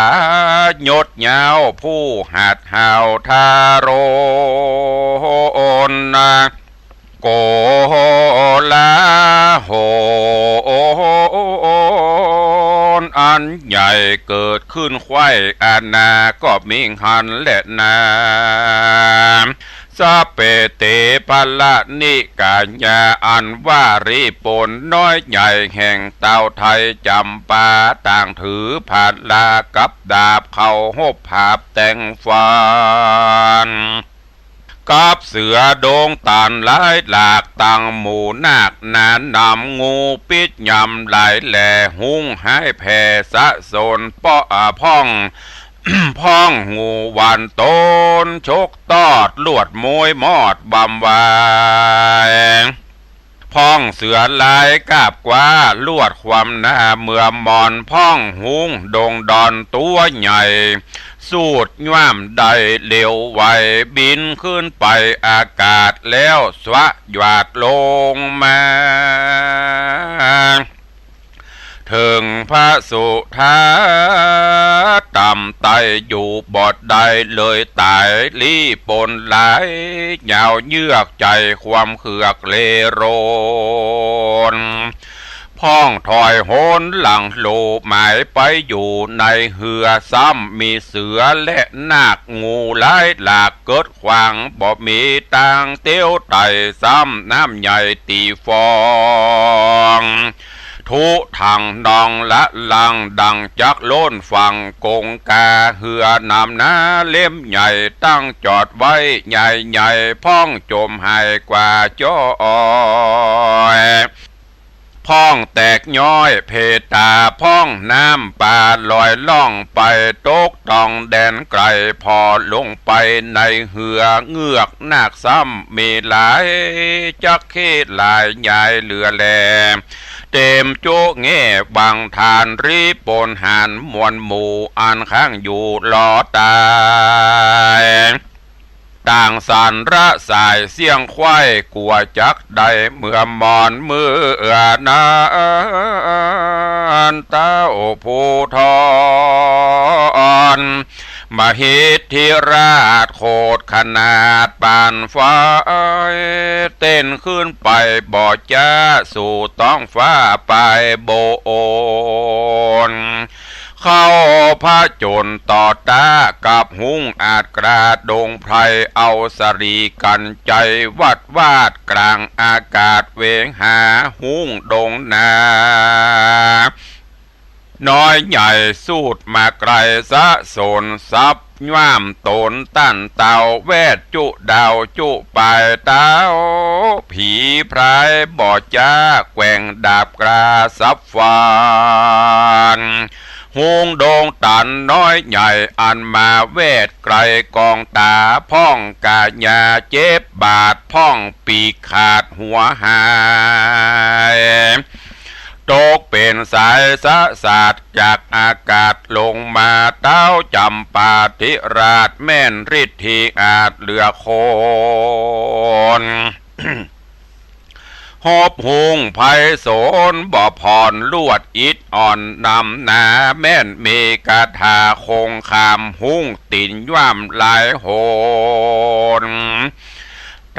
ยศยาวผู้หัดหาวทาโรนนา โกลาหลอันใหญ่เกิดขึ้นไขว้ อาณาก็มีหั้นแลนา สะเปเต พละนิกายา อันว่ารีปนน้อยใหญ่ แห่งเต้าไทยจ๋ำปา ต่างถือผาลากับดาบ เข้าฮบผาบแต่งฟัน กับเสือดงต๋านหลายหลาก ตังหมู่นาคนานำ งูปิดยำหลายแหล่ ฮุ้งหายแผ่สะสน เปาะพ่อง พ่องงูหวานตน ชกตอดลวดมวยมอดบำวาย พ่องเสือลายกาบกว้า ลวดความหน้าเมือมอน พ่องฮุ้งดงดอนตั๋วใหญ่ สูดย่ำได้เร็วไว บินขึ้นไปอากาศ แล้วสวะหยาดลงมา เถิงพระสุธาต่ำไต้อยู่บ่ได้เลยต๋าย ลี้ปนหลายยาวเยือกใจ๋ความเคือกเลโรน พ่องถอยหนหลังโลหมายไปอยู่ในเฮือ ซ้ำมีเสือและนาคงูหลายหลากเกิดขวาง บ่มีตางเตี้ยวไต่ ซ้ำน้ำใหญ่ตี๋ฟอง ทุถังนองละลังดังจักโล้นฝั่งกงกา เฮือนำหน้าเล่มใหญ่ตั้งจอดไว้ใหญ่ๆ พ่องจมหายกว่าจ้อย พ่องแตกย้อยเพตา พ่องน้ำปาลอยล่องไป ตกต้องแดนไก๋ ผ่อลงไปในเฮือ เงือกนาคซ้ำมีหลาย จักเข้หลายยายเหลือแล เต๋มจุแง่บังทาน รีปนหานมวลหมู่ อันค้างอยู่หลอต๋าย ต่างสรรสายเสี้ยงไขว้ กั๋วจักได้เมือมอน เมื่อนั้นเต้าภูธร มหิทธิราชโขดขนาดปานไฟ เต้นขึ้นไปบ่จ๊า สู่ต๊องฟ้าไปบ่โอน เข้าผจญต่อต้ากับฮุ้งอาจกล้าดงไพร เอาสะหรี่กั๋นไจวัดวาดกลางอากาศ เวหาฮุ้งดงนา น้อยใหญ่สูดมาไก๋ สะสนสับย่ามตนตันเตา แวดจุดาวจุปายเตา ผีพรายบ่จ๊า แกว่งดาบกล้าสับฟัน ฮุ้งดงตันน้อยใหญ่ อันมาแวดไก๋กองต๋า พ่องก๋ายาเจ็บบาด พ่องปีกขาดหัวหาย ตกเป๋นสายสะสาดจากอากาศลงมา เต๊าจ๋ำปาธิราชแม่นฤทธิอาจเหลือคน ฮบฮุ้งไพศาลบ่ผ่อนลวดอิดอ่อนนำนา แม่นมีคาถาคงคามฮุ้งตี๋นย่ำหลายหน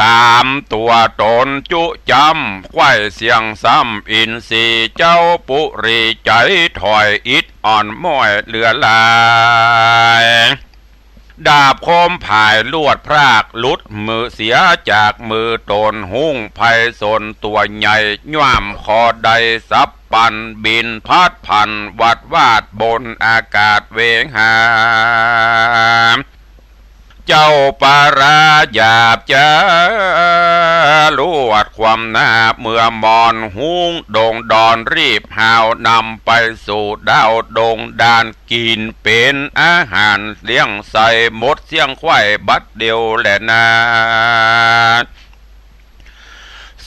ต๋ามตั๋วต๋นจุจ๊ำ ไขว้เสียงซ้ำอินทรีย์เจ้าปุรี ใจ๋ถอยอิดอ่อนม้อยเหลือหลาย ดาบคมผายลวดพรากหลุดมือเสียจากมือต๋น ฮุ้งไพศาลตั๋วใหญ่ย่ำคอได้สับปันบินพัดผันวัดวาดบนอากาศเวหา เจ้าปาราหยาบจ๊าลวดความหน้าเมื่อมอนฮุ้งดงดอนรีบฮาวนำไปสู่ดาวดงดาน กิ๋นเป๋นอาหารเลี้ยงใส่หมดเสี้ยงไขว้บัดเดียวแลนา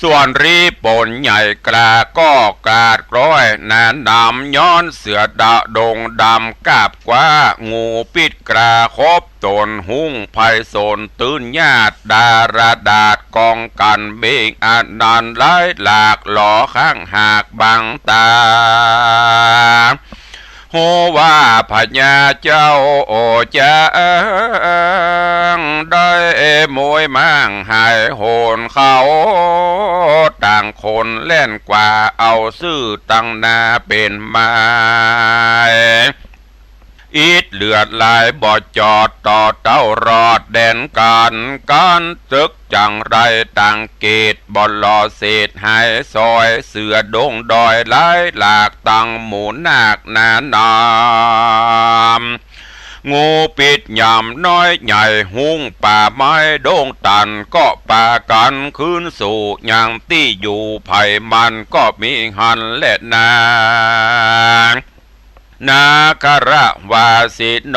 ส่วนรีป๋นใหญ่กล้าก็กราดกร้อยหนาหนาม ย้อนเสือดาวดงดำกาบกว้า งูปิ๊ดกล้าคบต๋น ฮุ้งไพศาลตื้นญาติดาระดาษกองกั๋น เบ่งอนันต์หลายหลากหลอข้างหากบังต๋า ฮู้ว่าพญาเจ้าโอจ๊าง ได้โมยม่างหายโหนเขา ต่างคนแล่นกว่าเอาซื่อตังนาเป๋นไม้ อิดเลือดหลายบ่จอดต่อเต้ารอดแดนกั๋น กั๋นตึกจังไรต่างเกตบ่หล่อเศษหายซอย เสือดงดอยหลายหลากตังหมู่นาคหนาหนาม งูปิ๊ดหยามน้อยใหญ่ฮุ้งป่าไม้ดงตัน ก็ปากั๋นคืนสู่ยังตี้อยู่ ใผมันก็มีหั้นแลนา นาคราชวาสิโน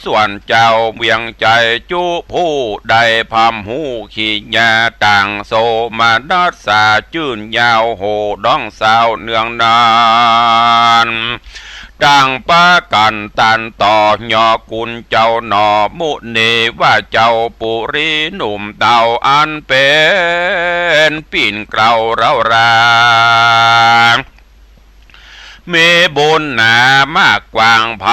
ส่วนเจ้าเวียงใจ๋จุผู้ ได้พร่ำฮู้ขีญาต่าง โสมนัสสาจื้นยาวโห่ฮ้องสาวเนืองนาน ต่างปากั๋นตันต่อ ยอกุลเจ้าหน่อมุนี ว่าเจ้าปุรีหนุ่มเต๋าอันเป๋นปิ่นเกล้าเร้ารา มีบุญหนามากกว้าง ใผ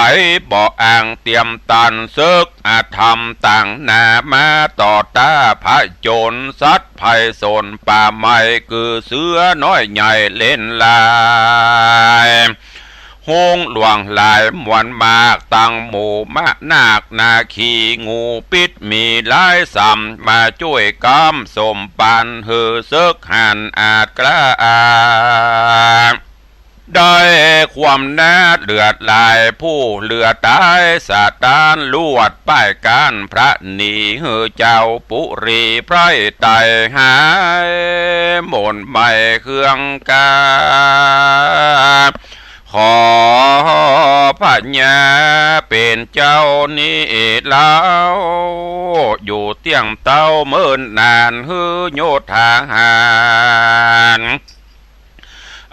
บ่อ่างเตียมตัน ศึกอธรรมต่างหน้ามาต่อต้า ผจญสัตว์ไพศาลป่าไม้ กือเสือน้อยใหญ่เล่นลาย ฮุ้งหลวงหลายมวลมาก ตังหมู่มะนาคนาคี งูปิ๊ดมีหลายสำ มาจ้วยกำสมปัน หื้อศึกหันอาจกล้า ได้ความหน้าเลือดหลาย ผู้เหลือต๋ายสะตานลวดป้ายก้านพระหนี หื้อเจ้าปุรีไพร่ไต่หายหม่นไหม้เครื่องกา ขอพญาเป๋นเจ้านี้เล่า อยู่เตี้ยงเต้าเมินนาน หื้อโยธาหาร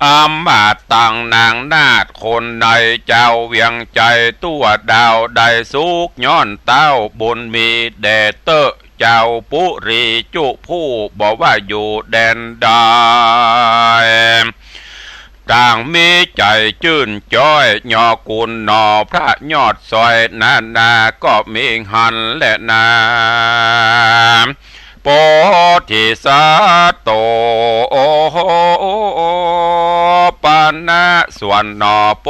อำมาตย์ตังนางนาถคนใน เจ้าเวียงใจ๋ตั๋วดาวได้สุข ย้อนเต้าบุญมีแด่เต๊อะ เจ้าปุรีจุผู้ บ่ว่าอยู่แดนใด ต่างมีใจ๋จื้นจ้อย ยอกุลหน่อพระยอดซอย นานาก็มีหั้นแลนา โพธิสัตว์โต ปณะส่วนหน่อโพ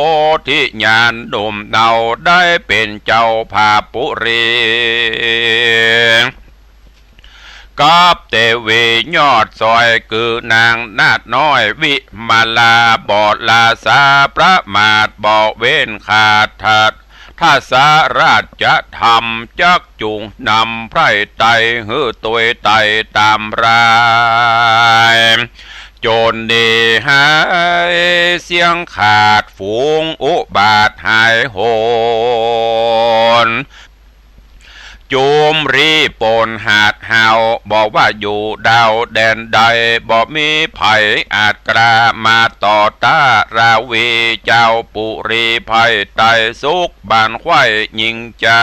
ธิญาณหนุ่มเนา ได้เป๋นเจ้าภาพปุรี กับเตวียอดซอย กือนางนาถน้อยวิมาลา บ่ละสาประมาท บ่เว้นขาดทัด ทศราชธรรม จักจุ่งนำไพร่ไต่ หื้อตวยไต่ต๋ามราย จนหนีหายเสี้ยงขาด ฝูงอุบาทหายโหน จุมรีปนหาดเฮา บ่ว่าอยู่ดาวแดนใด บ่มีใผอาจกล้ามาต่อต้านราวี เจ้าปุรีไพรไตรสุขบานไขว้ยิ่งใจ๋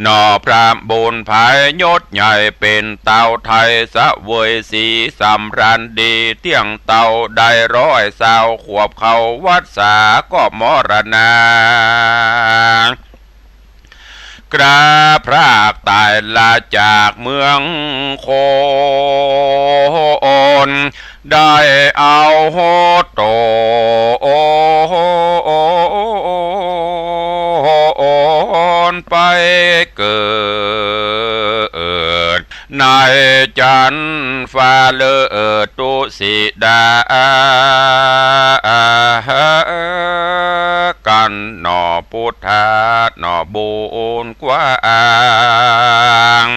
หน่อพราหมณ์บุญผายยศใหญ่ เป๋นเต้าไทยเสวยสีสำราญดี เตี้ยงเต้าได้ร้อยซาวขวบ เข้าวัสสาก็มรณา กล้าพรากต๋ายลาจากเมืองคน ได้เอาตนไปเกิด ในจั๊นฟ้าเลิศตุสิดา กั๋นหน่อพุทธาหน่อบุญกว้าง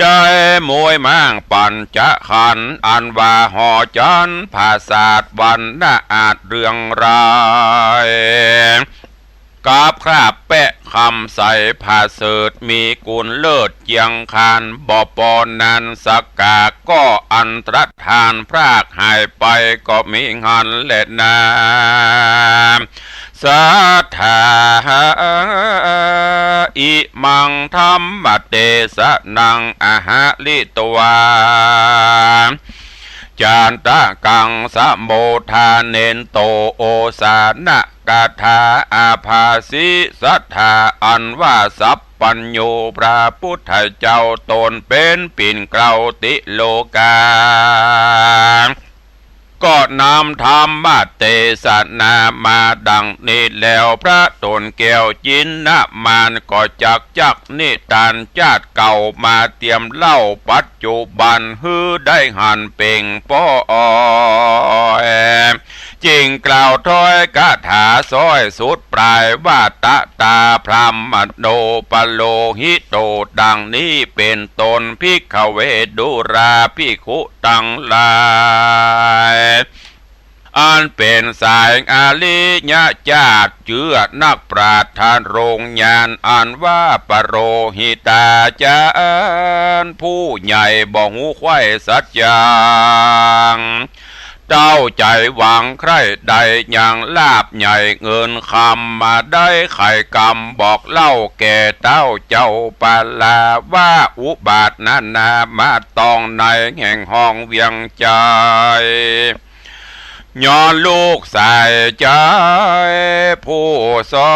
ได้มวยม้างปัญจขันธ์ อันว่าหอจั๊นผาสาทวรรณะอาจเรืองราย กับคราบแปะคำใสผาเสริฐ มีกุณเลิศเจียงคาน บ่ปอนั้นสักกาก็อันตรธานพรากหายไปก็มีหั้นแลนา สัทธา อิมังธัมมเตสะนังอะหะริตวา จันตะกังสะโมทาเนนโต โอสานะกาถาอาภาสิ สัทธาอันว่าสัพพัญญูพระพุทธเจ้าตนเป๋นปิ่นเกล้าติโลกา ก็นำธรรมเตสนามาดังนี้แล้ว พระต๋นแก้วจินนมานก็จักจักนิตานจาติเก่ามาเตียมเล่าปัจจุบันหื้อได้หันเป่งป้อย จึงกล่าวถ้อยคาถาซ้อยสุดปลายว่า ตะตาพรหมโณปโลหิโต ดังนี้เป๋นต้น ภิกขเว ดูราภิกขุตังหลาย อันเป๋นสายอริยะจาติ เจื้อนักปราชญ์โรงญาณ อันว่าปโรหิตาจ๋ารย์ ผู้ใหญ่บ่ฮู้ใคว่สัจจัง เต้าใจ๋หวังใคร่ได้ยังลาภใหญ่เงินคำ มาได้ไขกรรมบอกเล่าแก่เต้าเจ้าปาลา ว่าอุบาทนานามาต้องในแห่งห้องเวียงใจ๋ ย้อนลูกสายใจ๋ผู้ซ้อ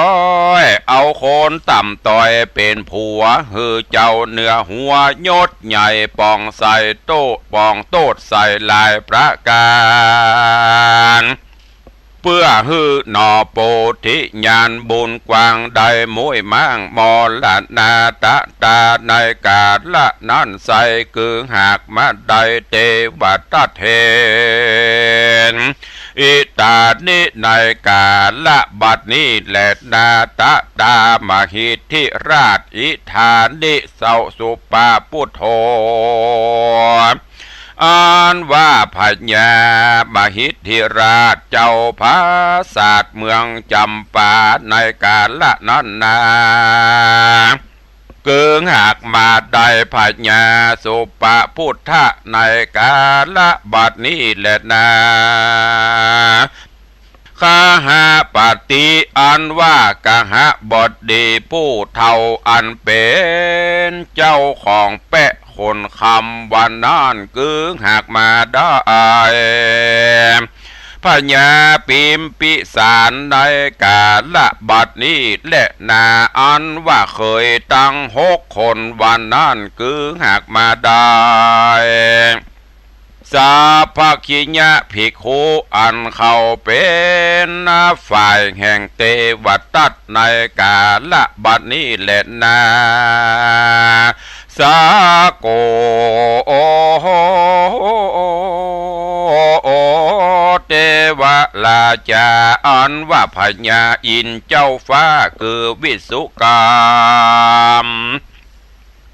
ย เอาคนต่ำต้อยเป๋นผัว หื้อเจ้าเหนือหัวยศใหญ่ ป่องใสโต้ษ ป่องโต้ษใสหลายประก๋าน เปื้อหื้อหน่อโพธิญาณบุญกว้าง ได้มวยม้างมรณา ตะตาในกาละนั้นไส้ คือหากมาได้เตวทัตเถร อิตานิในกาละบัดนี้แลนา ตะตามหิทธิราช อิทานิเสาสุปาพุทโธ อันว่าพญามหิทธิราชเจ้าผาสาทเมืองจำปา ในกาละนั้นนา คือหากมาได้พญาสุปพุทธะ ในกาละบัดนี้แลนา คหปติ อันว่ากหบดีผู้เฒ่า อันเป๋นเจ้าของแปะขนคำวันนั้น คือหากมาได้ พญาพิมพิสารในกาละบัดนี้แลนา อันว่าเขยตังหกคนวันนั้น คือหากมาได้ สัพพคิยภิกขุ อันเขาเป๋นฝ่ายแห่งเตวทัตในกาละบัดนี้แลนา สาโก เตวราจา อันว่าพญาอินทร์เจ้าฟ้าคือวิสุกาม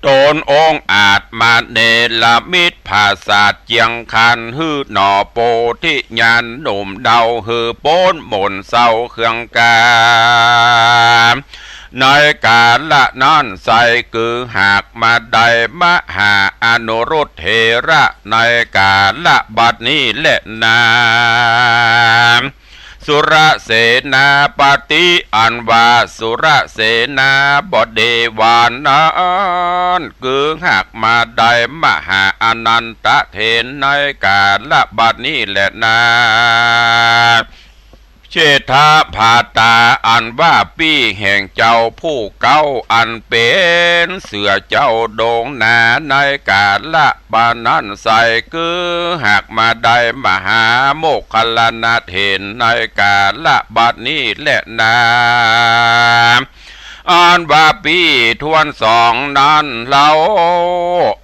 ตนองอาจมาเนรมิตผาสาทเจียงคาน หื้อหน่อโพธิญาณหนุ่มเยาว์ หื้อป๊นหม่นเศร้าเครื่องกา ในกาละนั้นไซร้ คือหากมาได้มหาอนุรุทเถระ ในกาละบัดนี้แลนา สุรเสนาปติ อันว่าสุรเสนาบดีว่านั้น คือหากมาได้มหาอนันทเถรในกาละบัดนี้แลนา เชฏฐาภาตา อันว่าปี้แห่งเจ้าผู้เก๊า อันเป๋นเสื้อเจ้าโดงหนา ในกาละบัดนั้นไซร้ คือหากมาได้มหาโมคคัลลานะเถรในกาละบัดนี้แลนา อันว่าปี้ถ้วนสองนั้นเล่า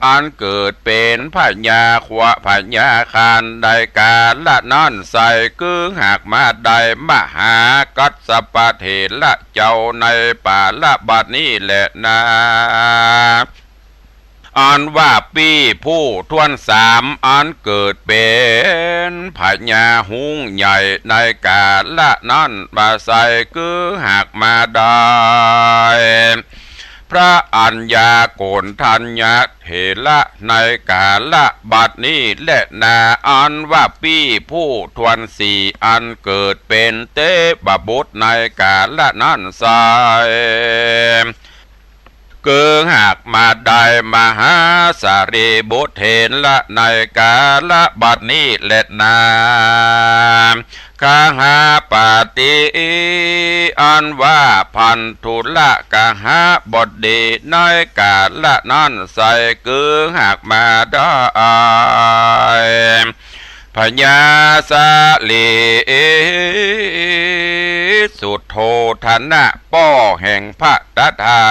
อันเกิดเป๋นพญาควะพญาคาร ในกาละนั้นไซร้ คือหากมาได้มหากัสสปะเถระเจ้าในปาละบัดนี้แลนา อันว่าปี้ผู้ถ้วนสาม อันเกิดเป๋นพญาหุงใหญ่ ในกาละนั้นไซร้ คือหากมาได้ พระอัญญาโกณฑัญญะเถระในกาละบัดนี้แลนา อันว่าปี้ผู้ถ้วนสี่ อันเกิดเป๋นเทพบุตรในกาละนั้นไซร้ คือหากมาได้มหาสารีบุตรเถระในกาละบัดนี้แลนา คหปติ อันว่าพันธุละกหบดีในกาละนั้นไซร้ คือหากมาได้ พญาสาลีสุโธทนะ ป้อแห่งพระตถา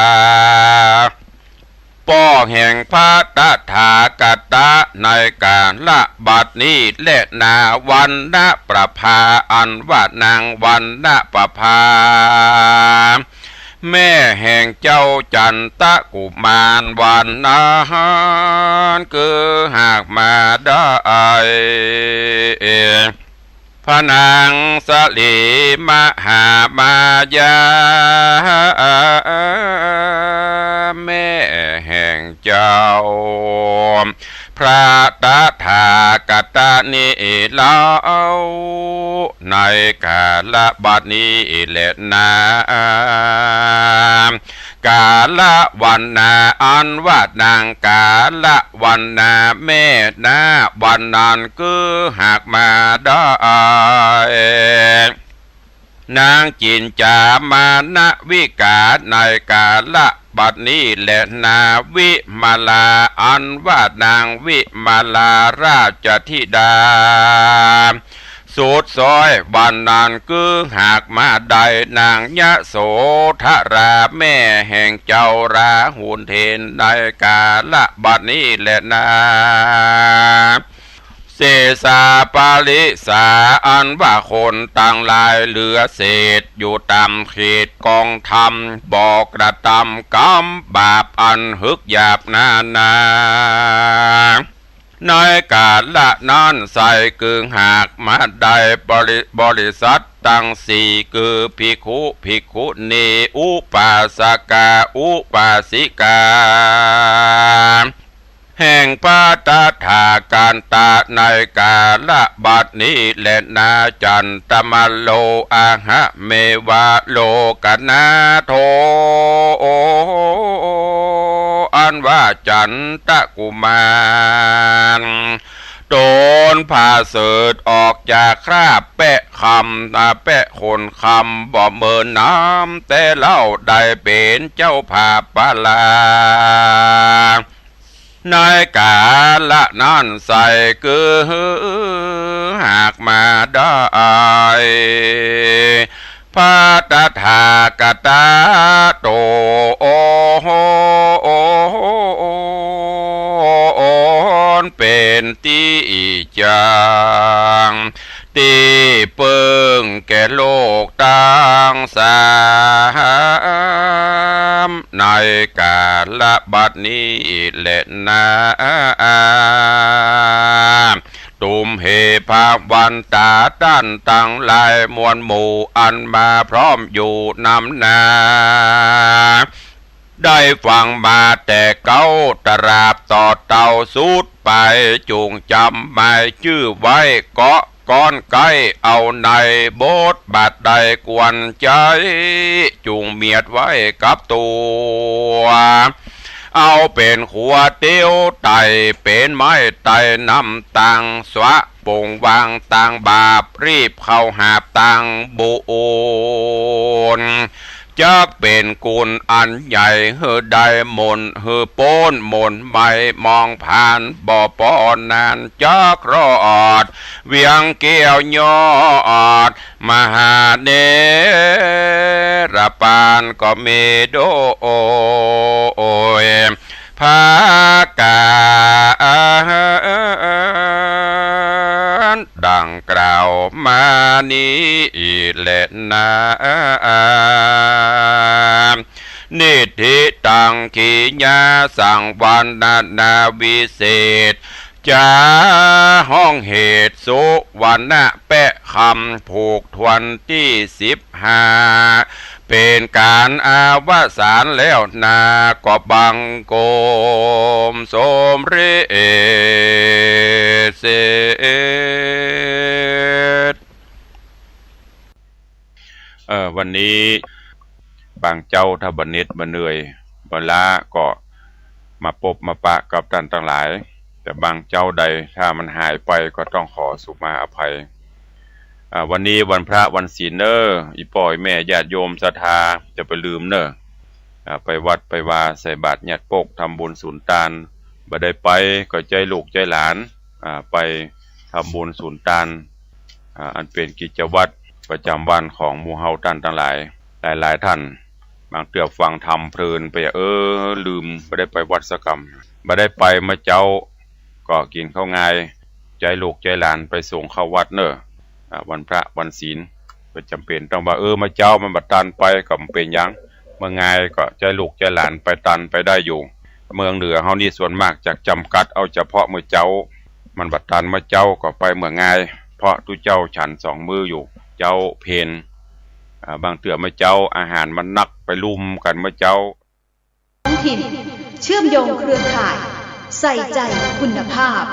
ป้อแห่งพระตถาคตะในกาละบัดนี้แลนา วรรณประภา อันว่านางวรรณประภา แม่แห่งเจ้าจันตกุมารว่านั้น คือหากมาได้ พระนางสาลีมหามายา แม่แห่งเจ้า พระตถาคตะนี้เล่า ในกาละบัดนี้แลนา กาละวันนา อันว่านางกาละวันนา แม่นาวันนั้น คือหากมาได้ นางจินจามานวิกาในกาละบัดนี้แลนา วิมลา อันว่านางวิมลาราชธิดา สุดซ้อยวันนั้น คือหากมาได้นางยโสธรา แม่แห่งเจ้าราหุลเถรในกาละบัดนี้แลนา เสสาปริสา อันว่าคนตังหลายเหลือเศษอยู่ต๋ามเขตกองธรรม บ่กระตำกรรมบาปอันหึกหยาบนานา ในกาละนั้นไซร้ คือหากมาได้บริ บริษัทตังสี่ คือภิกขุ ภิกขุณี อุปาสกา อุปาสิกา แห่งพระตถาคตะในกาละบัดนี้แลนา จันตมโล อะหะเมวะ โลกนาโถ อันว่าจันตกุมาร ตนผาเสริฐออกจากคราบแปะคำ นาแปะขนคำ บ่เมินนามแต่เล่า ได้เป๋นเจ้าผาปาลา ในกาละนั้นไซร้ คือหากมาได้ พระตถาคตะต๋นเป๋นตี้จั่ง ตี้เปิ้งแก่โลกตังสาม ในกาละบัดนี้แลนา ตุมเหภะวันตาต้านตังหลายมวลหมู่อันมาพร้อมอยู่นำนา ได้ฟังมาแต่เก๊าตราบต่อเต้าสุดไป จุ่งจ๋ำหมายจื้อไว้เกาะก้อนใก้เอาในบทบาทใดควรใจ๊ จุ่งเมียดไว้กับตั๋ว เอาเป๋นขัวเตี้ยวไต่ เป๋นไม้ไต่น้ำตังสวะ ป่งวางตางบาป รีบเข้าหาบตางบุญ จักเป๋นกุณอันใหญ่ หื้อได้มนต์ หื้อป๊นมนต์ไหม้ มองผ่านบ่ปอนาน จักรอด เวียงแก้วยอด มหาเนรปานก็มีโดย ผากาญดังกล่าวมานี้แลนา นิทธิตังขีญาสังวรรณนาวิเศษ จ๋าฮ้องเหตุสุวรรณะแป๊ะคำผูกถ้วนตี้สิบห้า เป๋นก๋านอวสานแล้วนา ก็บังคมสมเร็จเสร็จ เออ วันนี้บางเจ๊าถ้าบ่เหน็ดบ่เหนื่อยบ่ล้าก็มาปบมาปะกับต้านตังหลาย แต่บางเจ๊าใดถ้ามันหายไปก็ต้องขอสุมาอภัย อ่า วันนี้วันพระวันศีลเน่อ อี่ป้ออี่แม่ญาติโยมศรัทธาจะไปลืมเน่อ อ่า ไปวัดไปวาใส่บาตรญาติปก ทำบุญสูนตาน บ่ได้ไปก็ใจ๊ลูกใจ๊หลาน อ่า ไปทำบุญสูนตาน อ่า อันเป๋นกิจวัตรประจ๋ำวันของหมู่เฮาต้านตังหลาย หลายๆ ต้าน บางเตื้อฟังธรรมเพลินไป เออ ลืม บ่ได้ไปวัดสักกำ บ่ได้ไปเมื่อเจ๊า ก็กิ๋นข้าวงาย ใจ๊ลูกใจ๊หลานไปส่งเข้าวัดเน่อ อ่า วันพระวันศีล ก็จ๋ำเป๋นต้องว่า เออ เมื่อเจ๊ามันบ่ตันไปก็บ่เป๋นหยัง เมื่องายก็ใจ๊ลูกใจ๊หลานไปตันไปได้อยู่ เมืองเหนือเฮานี่ส่วนมากจะจ๋ำกัดเอาเฉพาะเมื่อเจ๊า มันบ่ตันเมื่อเจ๊าก็ไปเมื่องาย เพราะตุ๊เจ้าฉันสองมื้ออยู่ เจ๊าเพล อ่า บางเตื้อเมื่อเจ๊าอาหารมันนักไปลุมกั๋นเมื่อเจ๊า ท้องถิ่น เชื่อมโยงเครือข่าย ใส่ใจคุณภาพ